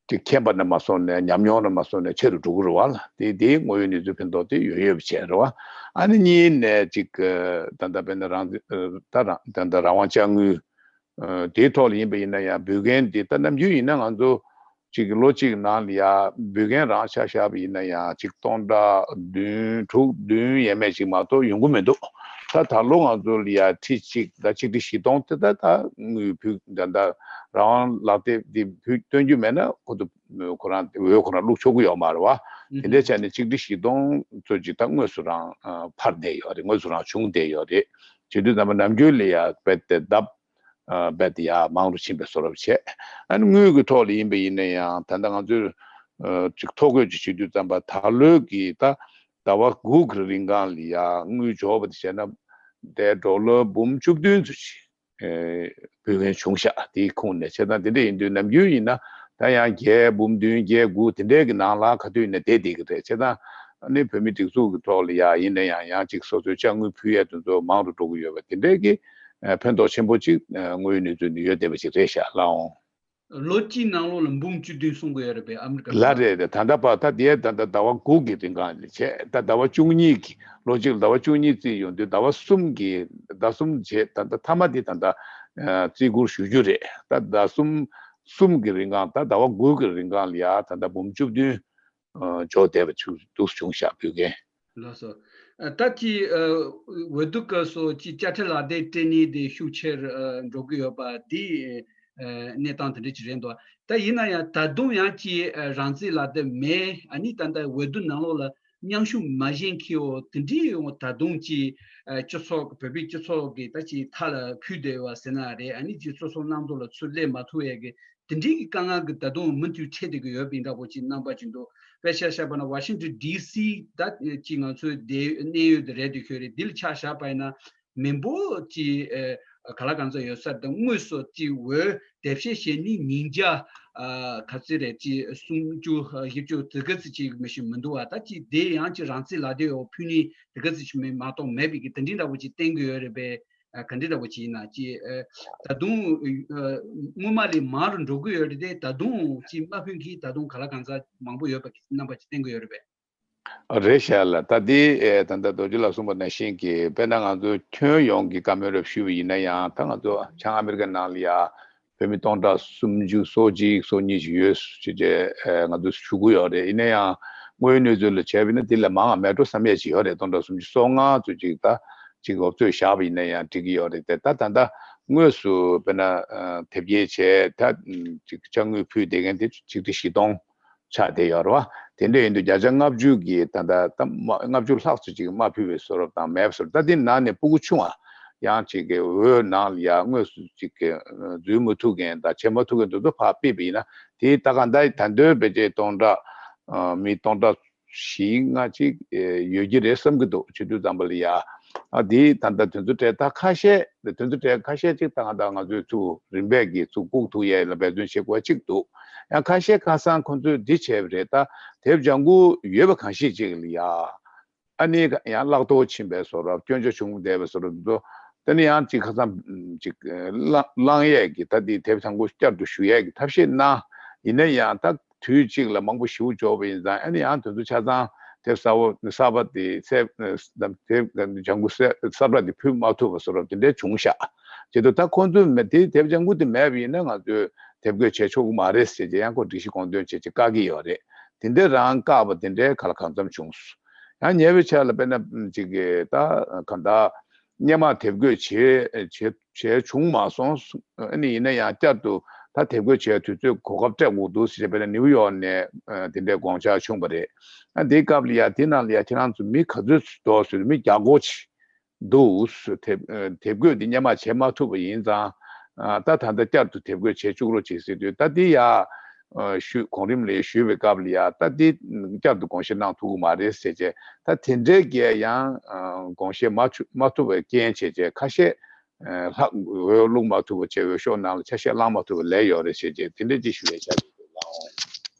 ཅིག་མཁྱེན་པ་ནས་མ་སོང་ནས་ཉམས་མྱོང་ནས་མ་སོང་ནས་ཆེ་རུ་འགྲོ་གི་རེད་བ་ལ། དེ་དེའི་དངོས་ཡོད་གནས་ཚུལ་ཕན་ཐོགས་དེ་ཡོད་ཡོད་པ་བྱས་རེད་བ། ཨ་ནི་གཉིས་ནས་ཅིག་ད་ལྟ་དཔེར་ན་རང་ད་རང་ད་ལྟ་རང་དབང་ཅ་དངུལ་ཨ་དེའི་ཐོག་ལ་ཡིན་པ་ཡིན་ན་ཡང་འབུལ་མཁན་དེ་ད་ནམ་རྒྱུན་ཡིན་ན་ང་ཚོ་གཅིག་ལོ་གཅིག་ནང་ལ་ཡ་འབུལ་མཁན་རང་ཆ་བཞག་པ་ཡིན་ན་ཡང་གཅིག་སྟོང་ཕྲག་བདུན་དྲུག་བདུན་ཡས་མས་ཅིག་མ་གཏོགས་ཡོང་གི་མི་འདུག་ད་ད་ལོ་ང་ཚོ་ལ་ཡ་ཁྲི་གཅིག་ད་ཆིག་ཁྲི་བཞི་སྟོང་དེ་ད་ད་དངུལ་ཕུལ་ད་ད་རང་དབང་ལག་དེབ་དེ་ཕུལ་སྟོན་རྒྱུ་མེད་ན་ཁོ་ཚོ་ཁོ་རང་འོས་ཁོ་རང་བླུག་ཆོག་གི་ཡོད་མ་རེད་བ། དེ་འདྲའི་ཆ་ནས་ཆིག་ཁྲི་བཞི་སྟོང་ཚོ་ཅིག་ད་དངོས་སུ་རང་ཨ་འཕར་བསྡད་ཡོད་རེད། དངོས་སུ་རང་བྱུང་བསྡད་ཡོད་རེད། བྱེད་དུས་ཙམ་པ་ནམ་རྒྱུན་ལ་ཡ་རྦད་དེ་ལྡབ་ཨ་རྦད་དེ་ཡར་མང་རུ་ཕྱིན་པའི་བཟོ་འདྲ་བྱས། ཨ་ནི་དངུལ་གྱི་ཐོག་ལ་ཡིན་པ་ཡིན་ན་ཡང་ད་ལྟ་ང་ཚོས་ཨ་ཅིག་ཐོ་འགོད་ཅིག་བྱེད་དུས་ཙམ་པ་ད་ལོའི་གི་ད་ཟླ་བ་དགུ་གི་རིང་གང་ལ་ཡ་དངུལ་འབྱོར་བ་དེ་བྱས་ན་དེ་ཌོ་ལར་འབུམ་བཅུ་བདུན་ཙམ་ཅིག་ཨ་འབུལ་མཁན་བྱུང་ཤག་དེའི་ཁོངས་ནས་བྱས་ཙང་དེ་འདྲ་ཡིན་དུས་ནམ་རྒྱུན་ཡིན་ན་ད་ཡང་བརྒྱད་འབུམ་བདུན་བརྒྱད་དགུ་དེ་འདྲའི་གི་ནང་ལ་ག་དུས་ཡིན་ན་བསྡད་བསྡད་ཀྱི་རེད། བྱས་ཙང་ཨ་ནི་བོད་མི་སྒྲིག་འཛུགས་ཀྱི་ཐོག་ལ་ཡ་ཡིན་ན་ཡང་ཡང་ཅིག་སོ་སོའི་ཅ་དངུལ་ཕུལ་ཡས་དེ་ཚོ་མང་རུ་འགྲོ་གི་ཡོད་པ་དེ་འདྲའི་གི་ཨ་ཕན་ཐོགས་ཆེན་པོ་ཅིག་ཨ་དངོས་ཡོད་གནས་ཚུལ་ནི་ཡོད་བསྡད་པ་ཅིག་རེད་ཤག་ལགས་འོང་། ལོ་གཅིག་ནང་ལོགས་ལ་འབུམ་བཅུ་བདུན་གསུང་གི་ཡོད་རེད་པས་ཨ་མི་རི་ཀ་ལ། རེད་རེད། ད་ལྟ་བར་ད་དེའི་ད་ལྟ་ཟླ་བ་དགུ་གི་རིང་གང་ལ་བྱས། ད་ཟླ་བ་བཅུ་གཉིས་ཀྱི་ལོ་གཅིག་ལ་ཟླ་བ་བཅུ་གཉིས་རྩིས་ཡོང་དུས་ཟླ་བ་གསུམ་གྱི་ཟླ་གསུམ་བྱས། ད་ལྟ་མཐའ་མ་དེ་ད་ལྟ་ ཨ་བརྩི་བཀུར་ཞུ་རྒྱུ་རེད། ད་ཟླ་གསུམ་གསུམ་གྱི་རིང་གང་ད་ཟླ་བ་དགུ་གི་རིང་གང་ལ་ཡ་ད་ལྟ་འབུམ་བཅུ་བདུན་ཨ་འཇོག་བསྡད་པ་ཆུ་འདུག་བྱུང་ཤག་བོད་རྒན། ལགས་སོ། ཨ་ད་ཅི་ཨ་འོས་བསྡུ་སྐབས་སུ་ཅི་དཔྱ་ཁྲལ་ལག་དེབ་སྤྲད་ནི་དེ་ཤུགས་ཆེར་ཨ་འགྲོ་གི་ཡོད་པ་དེ་ཨ་གནས་སྟངས་དེ་འདྲ་ཅིག་རེད་འདུག་ད་ཡིན་ན་ཡང་ད་དུང་ཡང་ཅི་ཨ་རང་བཙན་ལག་དེབ་མེད། ཨ་ནི་ད་ལྟ་འོས་བསྡུ་ནང་ལོགས་ལ་མཉམ་ཞུགས་མ་བྱེད་མཁན་འོ་དེ་འདྲའི་འོ་ད་དུང་ཅི་ཨ་སྤྱི་ཚོགས་བོད་པའི་སྤྱི་ཚོགས་ཀྱི་ད་ཅི་མཐའ་ལ་ཕུད་བསྡད་པ་ཟེར་ན་རེད། ཨ་ནི་ཅི་སོ་སོ་རྣམ་རྟོག་ལ་ཚུར་སླེབས་མ་ཐུབ་ཡས་ཀྱི་དེ་འདྲའི་གི་དཀའ་ངལ་གི་ད་དུང་མུ་མཐུད་འཕྲད་བསྡད་ཀྱི་ཡོད་པའི་འདྲ་པོ་ཅིག་རྣམ་པ་ཅིག་འདུག་དཔེ་ཆ་བཞག་པ་ན་ཝ་ཤིང་ཊོན་ཌི་སི་ད་ཅིག་ང་ཚོའི་དེ་གནས་ཡུལ་དེ་རེད་དེ་ཁྱོད་རེད། འདི་ལ་ཆ་བཞག་པ་ཡིན་ན་མི་འབོར་ཅིག་ཨ་ག་ལ་གང་ཚ་ཡོད་ས་དང་དངོས་སུ་ཅིག་འོས་དེབ་སྐྱེལ་བྱེད་ནི་ཉིས་བརྒྱ་ཨ་ག་ཚོད་རེད། ཅིག་སུམ་ཅུ་ཨ་བཞི་བཅུ་དེ་ག་ཚོད་ཅིག་མི་ཤེས་མི་འདུག་བ། ད་ཅིག་དེ་ཡང་ཅིག་རང་བཙན་ལག་དེབ་འོག་ཕུལ་ནི་དེ་ག་ཚོད་ཅིག་མི་མ་གཏོགས་མེད་པའི་གི་དེ་འདྲའི་འདྲ་པོ་ཅིག་བསྟན་གྱི་ཡོད་རེད་པས། ཨ་ག་འདྲ་འདྲ་བོ་ཅིག་ཡིན་ན་ཅི་ཨ་ད་དུང་ཨ་སྔོན་མ་ལས་མང་རུ་འགྲོ་གི་ཡོད་རེད་དེ། ད་དུང་ཅི་དམའ་ཕོན་གྱིས་ད་དུང་ག་ལ་གང་ཟག་མང་པོ་ཡོད་པ་གི་རྣམ་པ་ཅིག་བསྟན་གྱི་ཡོད་རེད་པས། རེད་ཤག་ལ། ད་འདི་ཨེ་ད་ལྟ་རྡོ་རྗེ་ལགས་གསུངས་པ་ནང་བཞིན་གྱི་དཔེར་ན་ང་ཚོ་ཁྱོན་ཡོངས་ཀྱི་བཀའ་མོལ་རབ་ཞུས་པ་ཡིན་ན་ཡང་ད་ང་ཚོ་བྱང་ཨ་མི་རི་ཀ་ནང་ལ་ཡ་བོད་མི་སྟོང་ཕྲག་སུམ་ཅུ་སོ་གཅིག་སོ་གཉིས་ཅིག་ཡོད་ཅེས་ཅེས་ཨེ་ང་ཚོས་ཞུ་གི་ཡོད་རེད། ཡིན་ན་ཡང་དངོས་ཡོད་གནས་ཚུལ་ལ་བྱས་པ་ཡིན་ན་དེ་ལས་མང་བ་མེད་འགྲོ་བསམ་ཡས་ཅིག་ཡོད་རེད། སྟོང་ཕྲག་སུམ་ཅུ་སོ་ལྔ་ཚོ་ཅིག་ད་ཅིག་འུབ་ཚོད་བཞག་པ་ཡིན་ན་ཡང་འགྲིག་གི་ཡོད་རེད་དེ། ད་ད་ལྟ་དངོས་སུ་དཔེར་ན་ཨ་དེབ་སྐྱེལ་བྱས་ད་ཅིག་དཔྱ་དངུལ་ཕུལ་བསྡད་མཁན་དེ་ཆིག་ཁྲི་བཞི་སྟོང་ཆགས་བསྡད་ཡོད་རེད་བ། དེ་འདྲ་ཡིན་དུས་བརྒྱ་ཆ་ལྔ་བཅུ་གི་ད་ལྟ་ད་མ་ལྔ་བཅུ་ལྷག་ཙམ་ཅིག་མ་ཕུལ་བའི་བཟོ་འདྲ་དང་མེད་པ་བཟོ་འདྲ། ད་དེ་ནང་ནས་སྤུ་གུ་ཆུང་བ་ཡང་ཅིག་གི་འོས་ནང་ལ་ཡང་དངོས་སུ་ཅིག་གི་འཛུལ་མ་ཐུབ་མཁན་དང་བྱེད་མ་ཐུབ་མཁན་དེ་ཚོ་ཕར་ཕུད་པ་ཡིན་ན་དེ་ད་ག་ད་ད་འདོད་བེད་སྤྱད་སྟོང་ཕྲག་ཨ་མི་སྟོང་ཕྲག་བཞི་ལྔ་ཅིག་ཨེ་ཡོད་ཀྱི་རེད་བསམ་གྱི་འདུག་བྱེད་དུས་ཙམ་པ་ལ་ཡ། ཨ་འདི་ད་ལྟ་དོན་ཚན་གྲས་ད་ཁ་ཤས་དོན་ཚན་གྲས་ཁ་ཤས་ཅིག་ད་ང་ད་ང་ཚོས་ཚུར་རིམ་པས་ཀྱིས་ཚུར་བཀུག་ཐུབ་ཡས་ལ་འབད་བརྩོན་བྱེད་དགོས་ཅིག་འདུག་ཡང་ཁ་ཤས་ཁ་སང་ཁོང་ཚོས་འདི་བྱས་པ་རེད། ད་དེབ་ལྗང་ཁུ་ཡོད་པ་གང་ཞིག་ཅིག་ལ་ཡ། ཨ་ནི་ཡང་བརླག་གཏོར་ཕྱིན་པའི་བཟོ་འདྲ་སྐྱོན་ཆ་བྱུང་བསྡད་པའི་བཟོ་འདྲ་འདུག་དེ་ནི་ཡང་ཅིག་ཁ་སང་ཅིག་བླང་བླང་ཡས་ཀྱི་ད་འདི་དེབ་ལྗང་ཁུ་བསྐྱར་དུ་ཞུ་ཡས་ཀྱི་ཐབས་ཤེས་གནང་། ཡིན་ན་ཡང་ད་དུས་གཅིག་ལ་མང་པོ་ཞེ་པོ་འབྱོར་བ་ཡིན་ཙང་ཨ་ནི་ཡང་དེ་ཚོ་ཆ་ཚང་དེབ་གསར་པ་གསར་པ་དེ་གསར་དེབ་ལྗང་ཁུ་གསར་གསར་པ་དེ་ཕུལ་མ་ཐུབ་པ་བཟོ་འདྲ་དེ་འདྲའི་བྱུང་ཤག་བྱེད་དུས་ད་ཁོང་ཚོས་མེད་དེ་དེབ་ལྗང་ཁུ་དེ་མེད་པ་ཡིན་ན་ང་ཚོས་དེབ་འགོད་བྱེད་ཆོག་གི་མ་རེད་ཟེར་གྱི་ཡང་ཁོ་སྒྲིག་གཞི་དགོངས་དོན་བྱེད་ཀྱི་བཀག་གི་ཡོད་རེད། དེ་འདྲའི་རང་བཀག་པ་དེ་འདྲའི་ག་ལ་གང་འཚམ་བྱུང་སོང་། ཡང་ཉེ་བའི་ཆར་ལ་དཔེར་ན་ཅིག་གི་ད་གང་ལྟར་སྔོན་མ་དེབ་འགོད་བྱས་བྱས་བྱས་བྱུང་མ་སོང་། ཨ་ནི་ཡིན་ན་ཡང་བསྐྱར་དུ་ད་དེབ་འགོད་བྱས་དུས་ཚོད་གོ་སྐབས་སྤྲད་དགོས་འདུག་ཟེར་བྱས་དཔེར་ན་ནིའུ་ཡོག་ནས་ཨ་དེ་འདྲའི་དགོངས་འཆར་བྱུང་བ་རེད། ཨ་དེའི་སྐབས་ལ་ཡ་དེ་ནང་ལ་ཡ་ཁྱེད་རང་ཚོ་མི་ག་ཚོད་འདུག་ཟེར་མི་བརྒྱ་སྐོར་ཅིག་འདུག་དེབ་དེབ་འགོད་འདི་སྔོན་མ་བྱས་མ་ཐུབ་པ་ཡིན་ཙང་ད་ད་ལྟ་བསྐྱར་དུ་དེབ་འགོད་བྱེད་བཅུག་རོགས་བྱེད་ཟེར་དུས་ད་དེ་ཡ། ཨ་ཞུ་གོང་རིམ་ལ་ཞུས་པའི་སྐབས་ལ་ཡ་ད་འདི་བསྐྱར་དུ་དགོངས་བཞེས་གནང་ཐུབ་ཀྱི་མ་རེད་ཟེར་བྱས། ད་དེ་འདྲའི་གི་ཡང་ཨ་དགོངས་བཞེས་མ་ཆུ་མ་ཐུབ་པའི་རྐྱེན་བྱས་བྱས་ཁ་ཤས་ཨ་ལྷག་འོས་བླུག་མ་ཐུབ་པ་བྱས་འོས་ཤོག་ནང་ལ་ཆ་ཤས་བླང་མ་ཐུབ་པ་ལས་ཡོད་རེད་ཟེར་བྱས་དེ་འདྲའི་ཅིག་ཞུ་ཡས་བྱ་དགོས་འདུག་ལགས།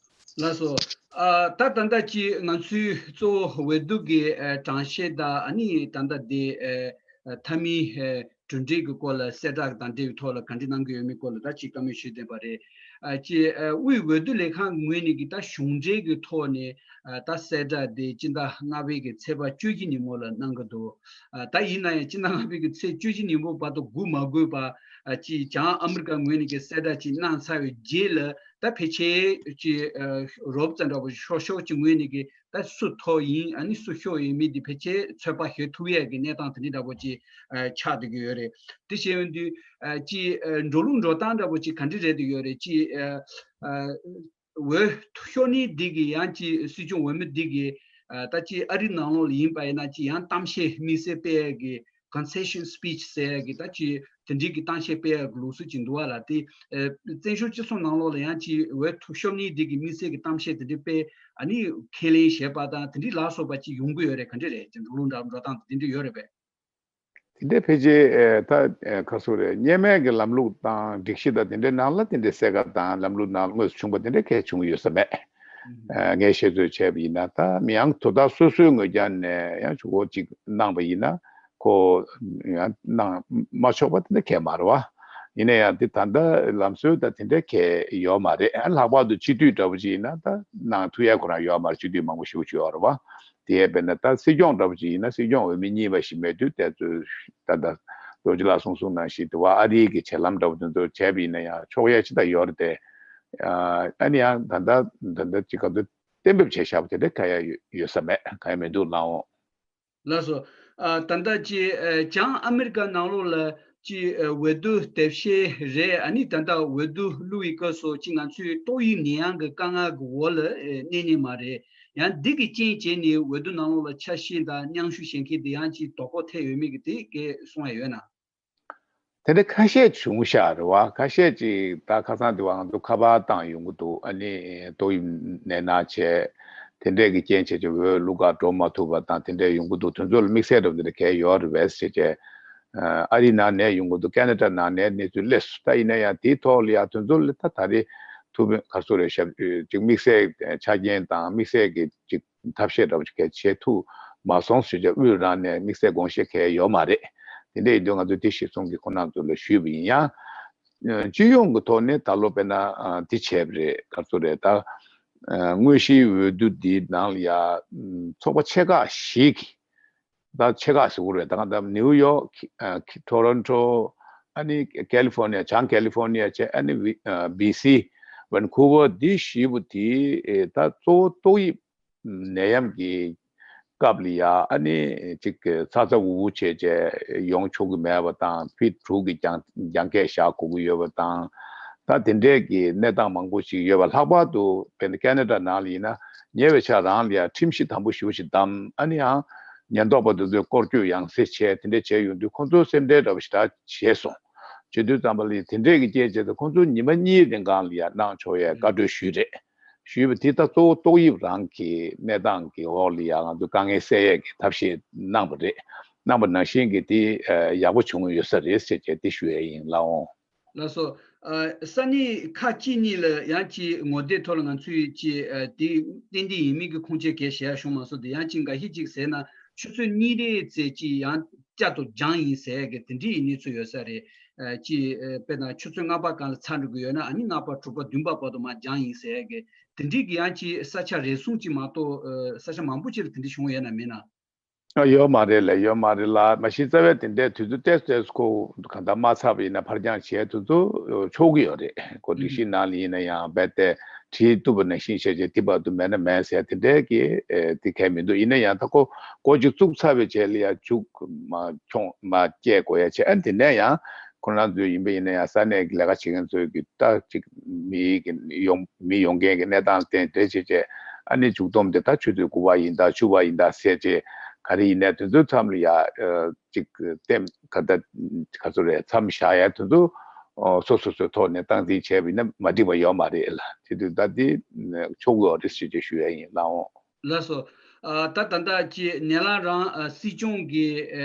ལགས་སོ། ཨ་ད་ད་ལྟ་ཅི་ང་ཚོའི་གཙོ་བོ་འོས་བསྡུ་གི་ཨ་གྲངས་བཤེར་དང་ཨ་ནི་ད་ལྟ་དེ་ཨ་མཐའ་མའི་ཨ་གྲུབ་འབྲས་ཀྱི་སྐོར་ལ་གསལ་བསྒྲགས་དང་འབྲེལ་བའི་ཐོག་ལ་ག་འདྲ་གནང་གི་ཡོད་མེད་སྐོར་ལ་ད་ཅིག་བཀའ་མོལ་ཞུས་བསྡད་པ་རེད། ཨ་ཅེ་ཨ་དབུས་འོས་བསྡུ་ལས་ཁང་ངོས་ནས་ཀྱི་ད་གཞུང་འབྲེལ་གྱི་ཐོག་ནས་ཨ་ད་གསལ་བསྒྲགས་དེ་སྤྱི་ཟླ་ལྔ་པའི་གི་ཚེས་པ་བཅུ་གཅིག་ཉིན་མོ་ལ་གནང་གི་འདུག་ཨ་ད་ཡིན་ན་ཡང་སྤྱི་ཟླ་ལྔ་པའི་གི་ཚེས་བཅུ་གཅིག་ཉིན་མོ་བར་དུ་སྒུག་མ་དགོས་པ་ཨ་ཅེ་བྱང་ཨ་མི་རི་ཀ་ངོས་ནས་ཀྱི་གསལ་བསྒྲགས་ཅིག་གནང་ཚར་བའི་རྗེས་ལ་ད་ཕལ་ཆེར་ཅེ་ཨ་རོབ་ཙམ་འདྲ་པོ་ཤོག་ཤོག་ཅིག་ངོས་ནས་ཀྱི་ད་སུ་མཐོ་ཡིན་ཨ་ནི་སུ་ཤོག་ཡིན་མིན་དེ་ཕལ་ཆེར་ཚོད་དཔག་ཞུ་ཐུབ་ཡས་ཀྱི་གནས་སྟངས་དེ་འདྲ་འདྲ་པོ་ཅིག་ཨ་ཆགས་བསྡད་ཀྱི་ཡོད་རེད། དེ་བྱས་ཡོང་དུས་ཨ་ཅིག་ཨ་འགྲོ་ལུགས་འགྲོ་སྟངས་འདྲ་པོ་ཅིག་ག་འདྲ་རེད་བསྡད་ཡོད་རེད། ཅིག་ཨ་ཨ་འོས་ཤོག་ནི་འདི་གི་ཡང་ཅིག་སྲིད་སྐྱོང་འོས་མི་འདི་གི་ཨ་ད་ཅིག་ཨ་རི་ནང་ལོགས་ལ་ཡིན་པ་ཡིན་ན་ཅིག་ཡང་གཏམ་བཤད་དམིགས་བསལ་སྤེལ་ཡས་ཀྱི་concession speech ཟེར་ཡས་ཀྱི་ད་ཅིག་དེ་འདྲའི་གི་གཏམ་བཤད་སྤེལ་ཡས་ཀྱི་ལུགས་སྲོལ་ཅིག་འདུག་བ་ལ། དེ་ཨ་བཙན་བྱོལ་སྤྱི་ཚོགས་ནང་ལོགས་ལ་ཡང་ཅིག་འོས་ཐོབ་ཤོག་ནི་འདི་གི་དམིགས་བསལ་གྱི་གཏམ་བཤད་དེ་འདྲའི་སྤེལ་ཨ་ནི་ཁས་ལེན་བྱས་པ་དང་དེ་འདྲའི་ལ་སོགས་པ་ཅིག་ཡོང་གི་ཡོད་རེད། ག་འདྲ་རེད། ཅིག་འགྲོ་ལུགས་འདྲ་འགྲོ་སྟངས་དེ་འདྲ་ཡོད་རེད་པས། དེ་འདྲའི་ཕལ་ཆེར་ཨེ་ད་ཨེ་ཁ་སོ་རེད། སྔོན་མའི་གི་ལམ་ལུགས་དང་སྒྲིག་གཞི་དང་དེ་འདྲའི་ནང་ལ་དེ་འདྲའི་གསལ་ཁ་དང་ལམ་ལུགས་ནང་དངོས་སུ་བྱུང་པ་དེ་འདྲའི་གལ་བྱུང་གི་ཡོད་ས་མེད། ཨ་ངས་བཤད་ཚོད་བྱས་པ་ཡིན་ན་ད་མི་ཡང་དོ་བདག་སོ་སོའི་ངོས་ཀྱང་ནས་ཡང་ཆུ་བོ་གཅིག་གནང་པ་ཡིན་ན་ཁོ་ཡང་གནང་མ་ཆོག་པ་དེ་འདྲ་གལ་མ་རེད་བ། ཡིན་ན་ཡང་དེ་ད་ལྟ་ལམ་སྲོལ་ད་དེ་འདྲའི་གལ་ཡོད་མ་རེད། ཨ་ལྷག་པར་དུ་སྤྱི་འཐུས་འདྲ་པོ་ཅིག་ཡིན་ན་ད་གནང་ཐུབ་ཡ་ཁོ་རང་ཡོད་མ་རེད། སྤྱི་འཐུས་མང་པོ་ཞེ་པོ་ཅིག་ཡོད་རེད་བ། དེ་ཡས་དཔེར་ན་ད་སྲིད་སྐྱོང་འདྲ་པོ་ཅིག་ཡིན་ན་སྲིད་སྐྱོང་འོས་མི་གཉིས་པ་ཞིག་མེད་དུས་དེ་ཚོ་ད་ལྟ་ རྡོ་རྗེ་ལགས་གསུང་གསུང་ནང་བཞིན་དུ་བ་ཨ་རིའི་གི་བྱེད་ལམ་འདྲ་བོ་དེ་ཚོ་བྱས་པ་ཡིན་ན་ཡང་ཆོག་ཡ་ཅི་ད་ཡོད་རེད་དེ། ཨ་ནི་ཡང་ད་ལྟ་ད་ལྟ་ཅི་ག་ཚོད་གཏན་འབེབས་བྱས་བཞག་པ་དེ་འདྲ་ག་ཡ་ཡོད་ཡོད་ས་མེད། ག་ཡ་མི་འདུག་ལགས་འོང་། ལགས་སོ། ཨ་ད་ལྟ་ཅི་ཨ་བྱང་ཨ་མི་རི་ཀ་ནང་ལོགས་ལ་ཅི་ཨ་འོས་བསྡུ་དེབ་སྐྱེལ་རེད། ཨ་ནི་ད་ལྟ་འོས་བསྡུ་བླུག་པའི་སྐབས་སུ་ཅི་ང་ཚོའི་ཏོག་དབྱིབས་ནད་ཡམས་ཀྱི་དཀའ་ངལ་གྱི་འོག་ལ་ཨེ་གནས་ཉེན་མ་རེད། ཡང་འདི་གི་རྐྱེན་བྱས་ནས་འོས་བསྡུ་ནང་ལོགས་ལ་ཆ་ཤས་དང་མཉམ་ཞུགས་བྱེད་མཁན་དེ་ཡང་ཅི་དོ་ཕོག་ཐེབས་ཡོད་མེད་ཀྱི་དེ་སྐད་གསུང་ཡ་ཡོད་ན། དེ་འདྲ་ཁ་ཤས་བྱུང་ཤག་རེད་བ། ཁ་ཤས་ཅིག་ད་ཁ་སང་དེ་བ་ང་ཚོ་ཁ་པར་བཏང་ཡོང་གི་འདུག་ཨ་ནི་ཏོག་དབྱིབས་ནད་ན་བྱས་དེ་འདྲས་ཀྱི་རྐྱེན་བྱས་ཀྱི་འོས་བླུག་ག་འགྲོ་མ་ཐུབ་པ་དང་དེ་འདྲས་ཡོང་གི་འདུག་དེ་ཚོ་ལ་དམིགས་བསལ་འདྲ་པོ་དེ་འདྲ་གས་ཡོད་རེད་བས་ཟེར་བྱས། ཨ་རིའི་ནང་ནས་ཡོང་གི་འདུག་ཁེ་ན་ཌ་ནང་ནས་གནས་ཚུལ་སླེབས་སོང་། ད་ཡིན་ན་ཡང་དེའི་ཐོག་ལ་ཡང་དེ་ཚོ་ལ་ད་ད་རེས་ཐུགས་ཕན་ག་ཚོད་རེད་ཞབས་ཅིག་དམིགས་བསལ་ཆ་རྐྱེན་དང་དམིགས་བསལ་གྱི་ཅིག་ཐབས་ཤེས་འདྲ་པོ་ཅིག་གལ་ཆེ་ཐུག་མ་སོང་ཟེར་བྱས་དབུས་རང་ནས་དམིགས་བསལ་དགོངས་བཞེས་གལ་ཡོད་མ་རེད། དེ་འདྲ་ཡིན་དུས་ང་ཚོས་དེ་གཞིར་བཟུང་གིས་ཁོང་རྣམ་ཚོ་ལ་ཞུས་པ་ཡིན། ཡང་སྤྱི་ཡོངས་ཀྱི་ཐོག་ནས་ད་ལོ་དཔེར་ན་འདི་བྱས་པ་རེད། ག་ཚོད་རེད་ད། དངོས་གཞིའི་འོས་བསྡུ་འདིའི་ནང་ལ་ཡང་ཚོགས་པ་ཆེ་ཁག་བཞི་གིས། ད་ཆེ་ཁག་ཟེར་དགོས་རེད། ད་གང་ལྟར་ནིའུ་ཡོག་ཊོ་རོན་ཊོ། ཨ་ནི་ཀེ་ལི་ཧྥོར་ནི་ཡ། བྱང་ཀེ་ལི་ཧྥོར་ནི་ཡ་བྱས། ཨ་ནི་བི་སི། ཝན་ཁུ་ཝར། འདི་བཞི་པོ་དེ་ད་གཙོ་བོ་ཏོག་དབྱིབས་ནད་ཡམས་ཀྱི་སྐབས་ལ་ཡ་ཨ་ནི་ཅིག་ཚ་ཚ་འུར་འུར་བྱས་བྱས་ཡོང་ཆོག་གི་མེད་པ་དང་། ཕི་ཊ་དྲུག་གི་རྒྱང་རྒྱང་སྐད་བཞག་དགོས་ཀྱི་ཡོད་པ་དང་། ད་དེ་འདྲས་ཀྱི་གནས་སྟངས་མང་པོ་ཞིག་ཡོད་པ། ལྷག་པར་དུ་དཔེར་ན་ཁེ་ན་ཌ་ནང་ལ་ཡིན་ན་ཉེ་བའི་ཆར་རང་ལ་ཡ་ཁྲིམས་གཞི་དམ་པོ་ཞེ་པོ་ཞིག་བསྡམས། ཨ་ནི་ཡང་ཉེན་རྟོག་པ་དེ་ཚོས་སྐོར་སྐྱོད་ཡང་སེ་བྱས། དེ་འདྲས་བྱས་ཡོང་དུས་ཁོང་ཚོ་སེམས་ཁྲལ་འདྲ་པོ་ཞེ་དྲག་བྱས་སོང་། བྱེད་དུས་ཙམ་པ་ལ་དེ་འདྲས་ཀྱི་རྐྱེན་བྱས་ཏེ་ཁོང་ཚོ་ཉི་མ་གཉིས་རིང་གང་ལ་ཡ་གནང་ཆོག་ཡའི་བཀའ་འཁྲོལ་ཞུས་རེད། ཞུས་པ་དེ་ད་གཙོ་བོ་ཏོག་དབྱིབས་རང་གི་གནས་སྟངས་ཀྱི་འོག་ལ་ཡ་ང་ཚོ་དཀའ་ངལ་སེལ་ཡས་ཀྱི་ཐབས་ཤེས་གནང་བ་རེད། གནང་བ་ནང་བཞིན་གྱི་དེ་ཡག་པོ་བྱུང་ཡོད་ས་རེད་ཟེར་བྱས་དེ་ཞུ་ཡས་ཡིན། ལགས་འོང་། ལགས་སོ། ཨ་ས་གནས་ཁག་ཅིག་གཉིས་ལ་ཡང་ཅིག་ངོ་དེབ་ཐོག་ལ་ང་ཚོས་ཅིག་ཨ་དེ་ཏན་ཏན་ཡིན་མིན་གྱི་ཁུངས་སྐྱེལ་གལ་བྱེད་ཡ་བྱུང་མ་སོང་། དེ་ཡང་ཅིག་འགའ་ཤས་ཅིག་ཟེར་ན་ཆུ་ཚོད་གཉིས་རེ་ཙམ་ཅིག་ཡང་བསྐྱར་དུ་སྦྱངས་ཡིན་ཟེར་ཡ་གི་དེ་འདྲའི་གནས་ཚུལ་ཡོད་ས་རེད། ཨ་ཅིག་ཨ་དཔེར་ན་ཆུ་ཚོད་ལྔ་པ་སྒང་ལ་ཚར་འགྲོ་གི་ཡོད་ན་ཨ་ནི་ལྔ་པ་དྲུག་པ་བདུན་པ་བར་དུ་མར་སྦྱངས་ཡིན་ཟེར་ཡ་གི་དེ་འདྲའི་གི་ཡང་ཅིག་ས་ཆ་རེ་ཟུང་ཅིག་མ་གཏོགས་ཨ་ས་ཆ་མང་པོ་ཅིག་ལ་དེ་འདྲ་བྱུང་ཡོད་ན་མེད་ན། ཨ་ཡོད་མ་རེད་ལགས། ཡོད་མ་རེད་ལགས། མ་གཞི་རྩ་བའི་དེ་འདྲའི་དུས་ཚོད་ཏོག་ཙམ་ཁོ་གང་ལྟར་མ་ཚར་བ་ཡིན་ན་ཕར་འགྱངས་བྱས་དུས་ཚོད་ཆོག་གི་ཡོད་རེད། ཁོ་སྒྲིག་གཞི་ནང་ལ་ཡིན་ན་ཡང་རྦད་དེ་བྲིས་བཏུབ་པ་ནང་བཞིན་བྱས་བྱས་དེ་བར་དུ་མེད་ན་མེད་ཟེར་དེ་འདྲའི་གི་ཨེ་དེ་གལ་མི་འདུག་ཡིན་ན་ཡང་ད་ཁོ་འགོ་ཅིག་བཙུགས་ཚར་བའི་རྗེས་ལ་ཡང་མཇུག་མ་འཁྱོངས་མ་སྐྱེལ་དགོས་ཡ་བྱས། ཨ་དེ་ནས་ཡང་ཁོ་རང་ཚོ་ཡིན་པ་ཡིན་ན་ཡང་ས་གནས་ཀྱི་ལས་ཀ་བྱེད་མཁན་ཚོའི་གི་ད་ཅིག་མི་གི་ཡོང་མི་ཡོང་མཁན་གྱི་གནས་སྟངས་བརྟེན་དེ་བྱས་བྱས། ཨ་ནི་མཇུག་སྡོམ་དེ་ད་ཆུ་ཚོད་དགུ་པ་ཡིན་ད་བཅུ་པ་ཡིན་ད་ཟེར་བྱས་ག་རེ་ཡིན་ནའི་དེ་ཚོའི་མཚམས་ལ་ཡ་ཨ་ཅིག་ལྟེམ་ག་ད་ག་ཚོད་རེད། མཚམས་བཞག་ཡ་དེ་ཚོ་ཨོ་སོ་སོ་སོའི་ཐོག་ནས་སྟངས་འཛིན་བྱས་པ་ཡིན་ན་མ་འགྲིག་པ་ཡོད་མ་རེད་ལགས། དེ་དུས་ད་དེ་ཆོག་གི་ཡོད་རེད་ཟེར་བྱས་ཞུ་ཡ་ཡིན། ལགས་འོང་། ལགས་སོ། ཨ་ད་ད་ལྟ་ཀྱི་ནེ་ལ་རང་ཨ་སྲིད་སྐྱོང་གི་ཨ་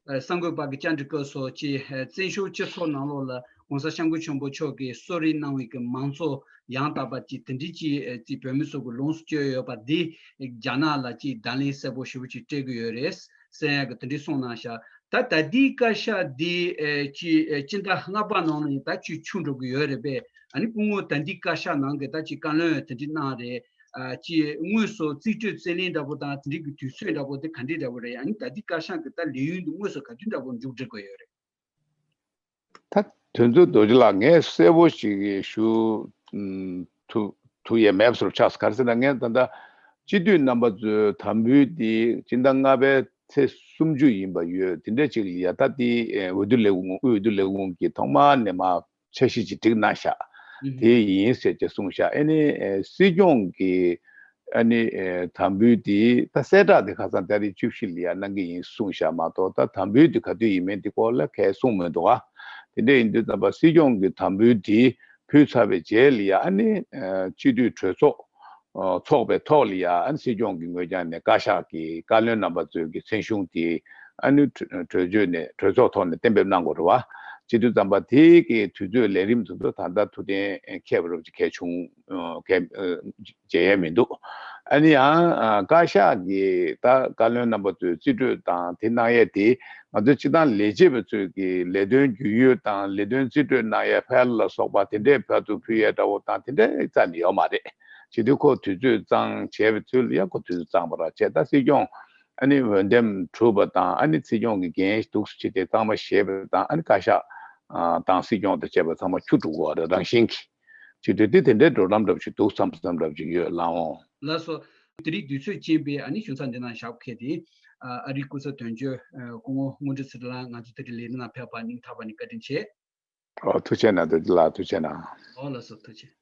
ཨ་གསར་འགོད་པ་གི་བཅར་འདྲི་སྐབས་སུ་ཀྱི་ཨ་བཙན་བྱོལ་སྤྱི་ཚོགས་ནང་ལོགས་ལ་༸གོང་ས་༸སྐྱབས་མགོན་ཆེན་པོ་མཆོག་གིས་གསོལ་རས་གནང་བའི་གི་མང་གཙོ་ཡང་དག་པ་ཀྱི་དེ་འདྲའི་ཀྱི་ཨ་ཀྱི་བོད་མི་ཚོ་གི་ལོངས་སུ་སྤྱོད་ཡོད་པ་འདི་རྒྱ་ནག་ལ་ཀྱི་བརྡ་ལན་གསལ་པོ་ཞེ་པོ་ཅིག་སྤྲད་གི་ཡོད་རེད་ཟེར་ཡ་གི་དེ་འདྲའི་གསུངས་གནང་ཤག་ད་ད་ལྟའི་བཀའ་ཤག་འདི་ཨ་ཀྱི་ཨ་སྤྱི་ཟླ་ལྔ་པ་ནང་ལ་ཡང་ད་ཀྱི་འཁྱོལ་འགྲོ་གི་ཡོད་རེད་པས། ཨ་ནི་སྐུ་ངོ་ད་ལྟའི་བཀའ་ཤག་ནང་གི་ད་ཀྱི་བཀའ་བློན་དེ་འདྲའི་གནང་རེད། ཨ་ཅེས་དངོས་སུ་རྩིས་སྤྲོད་རྩིས་ལེན་འདྲ་པོ་དང་དེ་འདྲའི་གི་དུས་ཚོད་འདྲ་པོ་དེ་ག་འདྲའི་འདྲ་པོ་རེད། ཨ་ནི་ད་ལྟའི་བཀའ་ཤག་གི་ད་ལས་ཡུན་དེ་དངོས་སུ་ག་དུས་འདྲ་པོ་མཇུག་སྒྲིལ་དགོས་ཡོད་རེད། ད་དོན་ཚུལ་རྡོ་རྗེ་ལགས་ངས་གསལ་པོ་ཞིག་ཞུ་ཐུབ་ཐུབ་ཡས་མེད་པ་བཟོ་འདྲ་ཆགས་སོང་། ག་རེ་ཟེར་ན་ངས་ད་ལྟ་སྤྱི་འཐུས་རྣམ་པ་ཚོའི་དམ་འབུལ་དེ་སྤྱི་ཟླ་ལྔ་པའི་ཚེས་སུམ་ཅུ་ཡིན་པ་ཡོད། དེ་འདྲ་ཅིག་ལ་ཡ་ད་དེ་འོས་བསྡུ་ལས་ཁུངས་དབུས་འོས་བསྡུ་ལས་ཁུངས་ཀྱིས་ཐོག་མར་ནས་མར་འཆར་གཞི་ཅིག་བསྒྲིགས་གནང་ཤག་དེ་ཡིན་ཟེར་གྱི་གསུངས་ཤག་ཨ་ནི་ཨེ་སྲིད་སྐྱོང་གི་ཨ་ནི་ཨེ་དམ་འབུལ་དེ་ད་གསལ་བསྒྲགས་དེ་ཁ་སང་ཏ་རིག་བཅུ་བཞི་ལ་ཡ་གནང་གི་ཡིན་གསུངས་ཤག་མ་གཏོགས་ད་དམ་འབུལ་དེ་ག་དུས་ཡིན་མིན་དེ་སྐོར་ལ་གས་གསུངས་མི་འདུག་ཨ་དེ་འདྲ་ཡིན་དུས་ཙམ་པ་སྲིད་སྐྱོང་གི་དམ་འབུལ་དེ་ཕུལ་ཚར་བའི་རྗེས་ལ་ཡ་ཨ་ནི་ཨེ་སྤྱི་འཐུས་གྲོས་ཚོགས་ཨ་ཚོགས་པའི་ཐོག་ལ་ཡ་ཨ་ནི་སྲིད་སྐྱོང་གི་ངོས་རྒྱང་ནས་བཀའ་ཤག་གི་བཀའ་བློན་རྣམ་པ་ཚོའི་གི་མཚན་གཞུང་དེ་ཨ་ནི་གྲོས་གྲོས་ཆོད་ནས་གྲོས་ཚོགས་ཐོག་ནས་གཏན་འབེབས་གནང་དགོས་རེད་བ། བྱེད་དུས་ཙམ་པ་དེ་གི་དུས་ཚོད་ལས་རིམ་དེ་ཚོ་ད་ལྟ་ཐུགས་གཏན་འཁེལ་བ་རབ་ཅིག་གལ་བྱུང་གལ་བྱེད་ཡས་མི་འདུག་ཨ་ནི་ཡང་བཀའ་ཤག་གི་ད་བཀའ་བློན་རྣམ་པ་ཚོའི་རྩིས་སྤྲོད་དང་དེ་གནང་ཡས་དེ་ང་ཚོ་སྤྱི་བཏང་ལས་བྱེད་པ་ཚོས་ཀྱི་ལས་དོན་རྒྱུས་ཡོད་དང་ལས་དོན་རྩིས་སྤྲོད་གནང་ཡས་ཕལ་ལ་སོགས་པ་དེ་འདྲའི་ཕལ་དུ་ཕུལ་ཡས་འདྲ་བོ་དང་དེ་འདྲའི་རྩ་ནས་ཡོད་མ་རེད། བྱེད་དུས་ཁོ་དུས་ཚོད་གཙང་བྱས་པའི་ཚུལ་ཡང་ཁོ་དུས་ཚོད་གཙང་པ་ར་བྱས། ད་སྲིད་སྐྱོང་ ཨ་ནི་འོས་འདེམས་གྲུབ་པ་དང་ཨ་ནི་སྲིད་སྐྱོང་གི་འགན་འདུག་སེ་བྱས་ཏེ་གཙང་མ་བཞེས་པ་དང་ཨ་ནི་བཀའ་ཤག་ཨ་དང་སྲིད་སྐྱོང་དང་བཅས་པ་ཚང་མ་འཁྱུ་འགྲོ་གི་ཡོད་རེད། རང་བཞིན་གྱིས་བྱེད་དུས་དེ་དེ་འདྲའི་འགྲོ་ལམ་འདྲ་པོ་ཞིག་འདུག་བསམ་བསམ་འདྲ་པོ་ཞིག་ཡོད་ལགས་འོང་། ལགས་སོ། དེ་རིང་དུས་ཚོད་ཅན་པའི་ཨ་ནི་ཞུ་ཚགས་འདི་ནང་བཞག་མཁན་དེ་ཨ་རིའི་སྐུ་ཚབ་དོན་གཅོད་སྐུ་ངོ་དངོས་གྲུབ་ཚེ་རིང་ལགས་ང་ཚོ་དེ་རིང་ལས་རིམ་ནང་ཕེབས་པར་སྙིང་ཐག་པ་ནས་བཀའ་དྲིན་ཆེ། ཨོ་ཐུགས་རྗེ་གནང་། དོན་གཅོད་ལགས་ཐུགས་རྗེ་གནང་། ཨོ་ལགས་སོ་ཐུགས་རྗེ།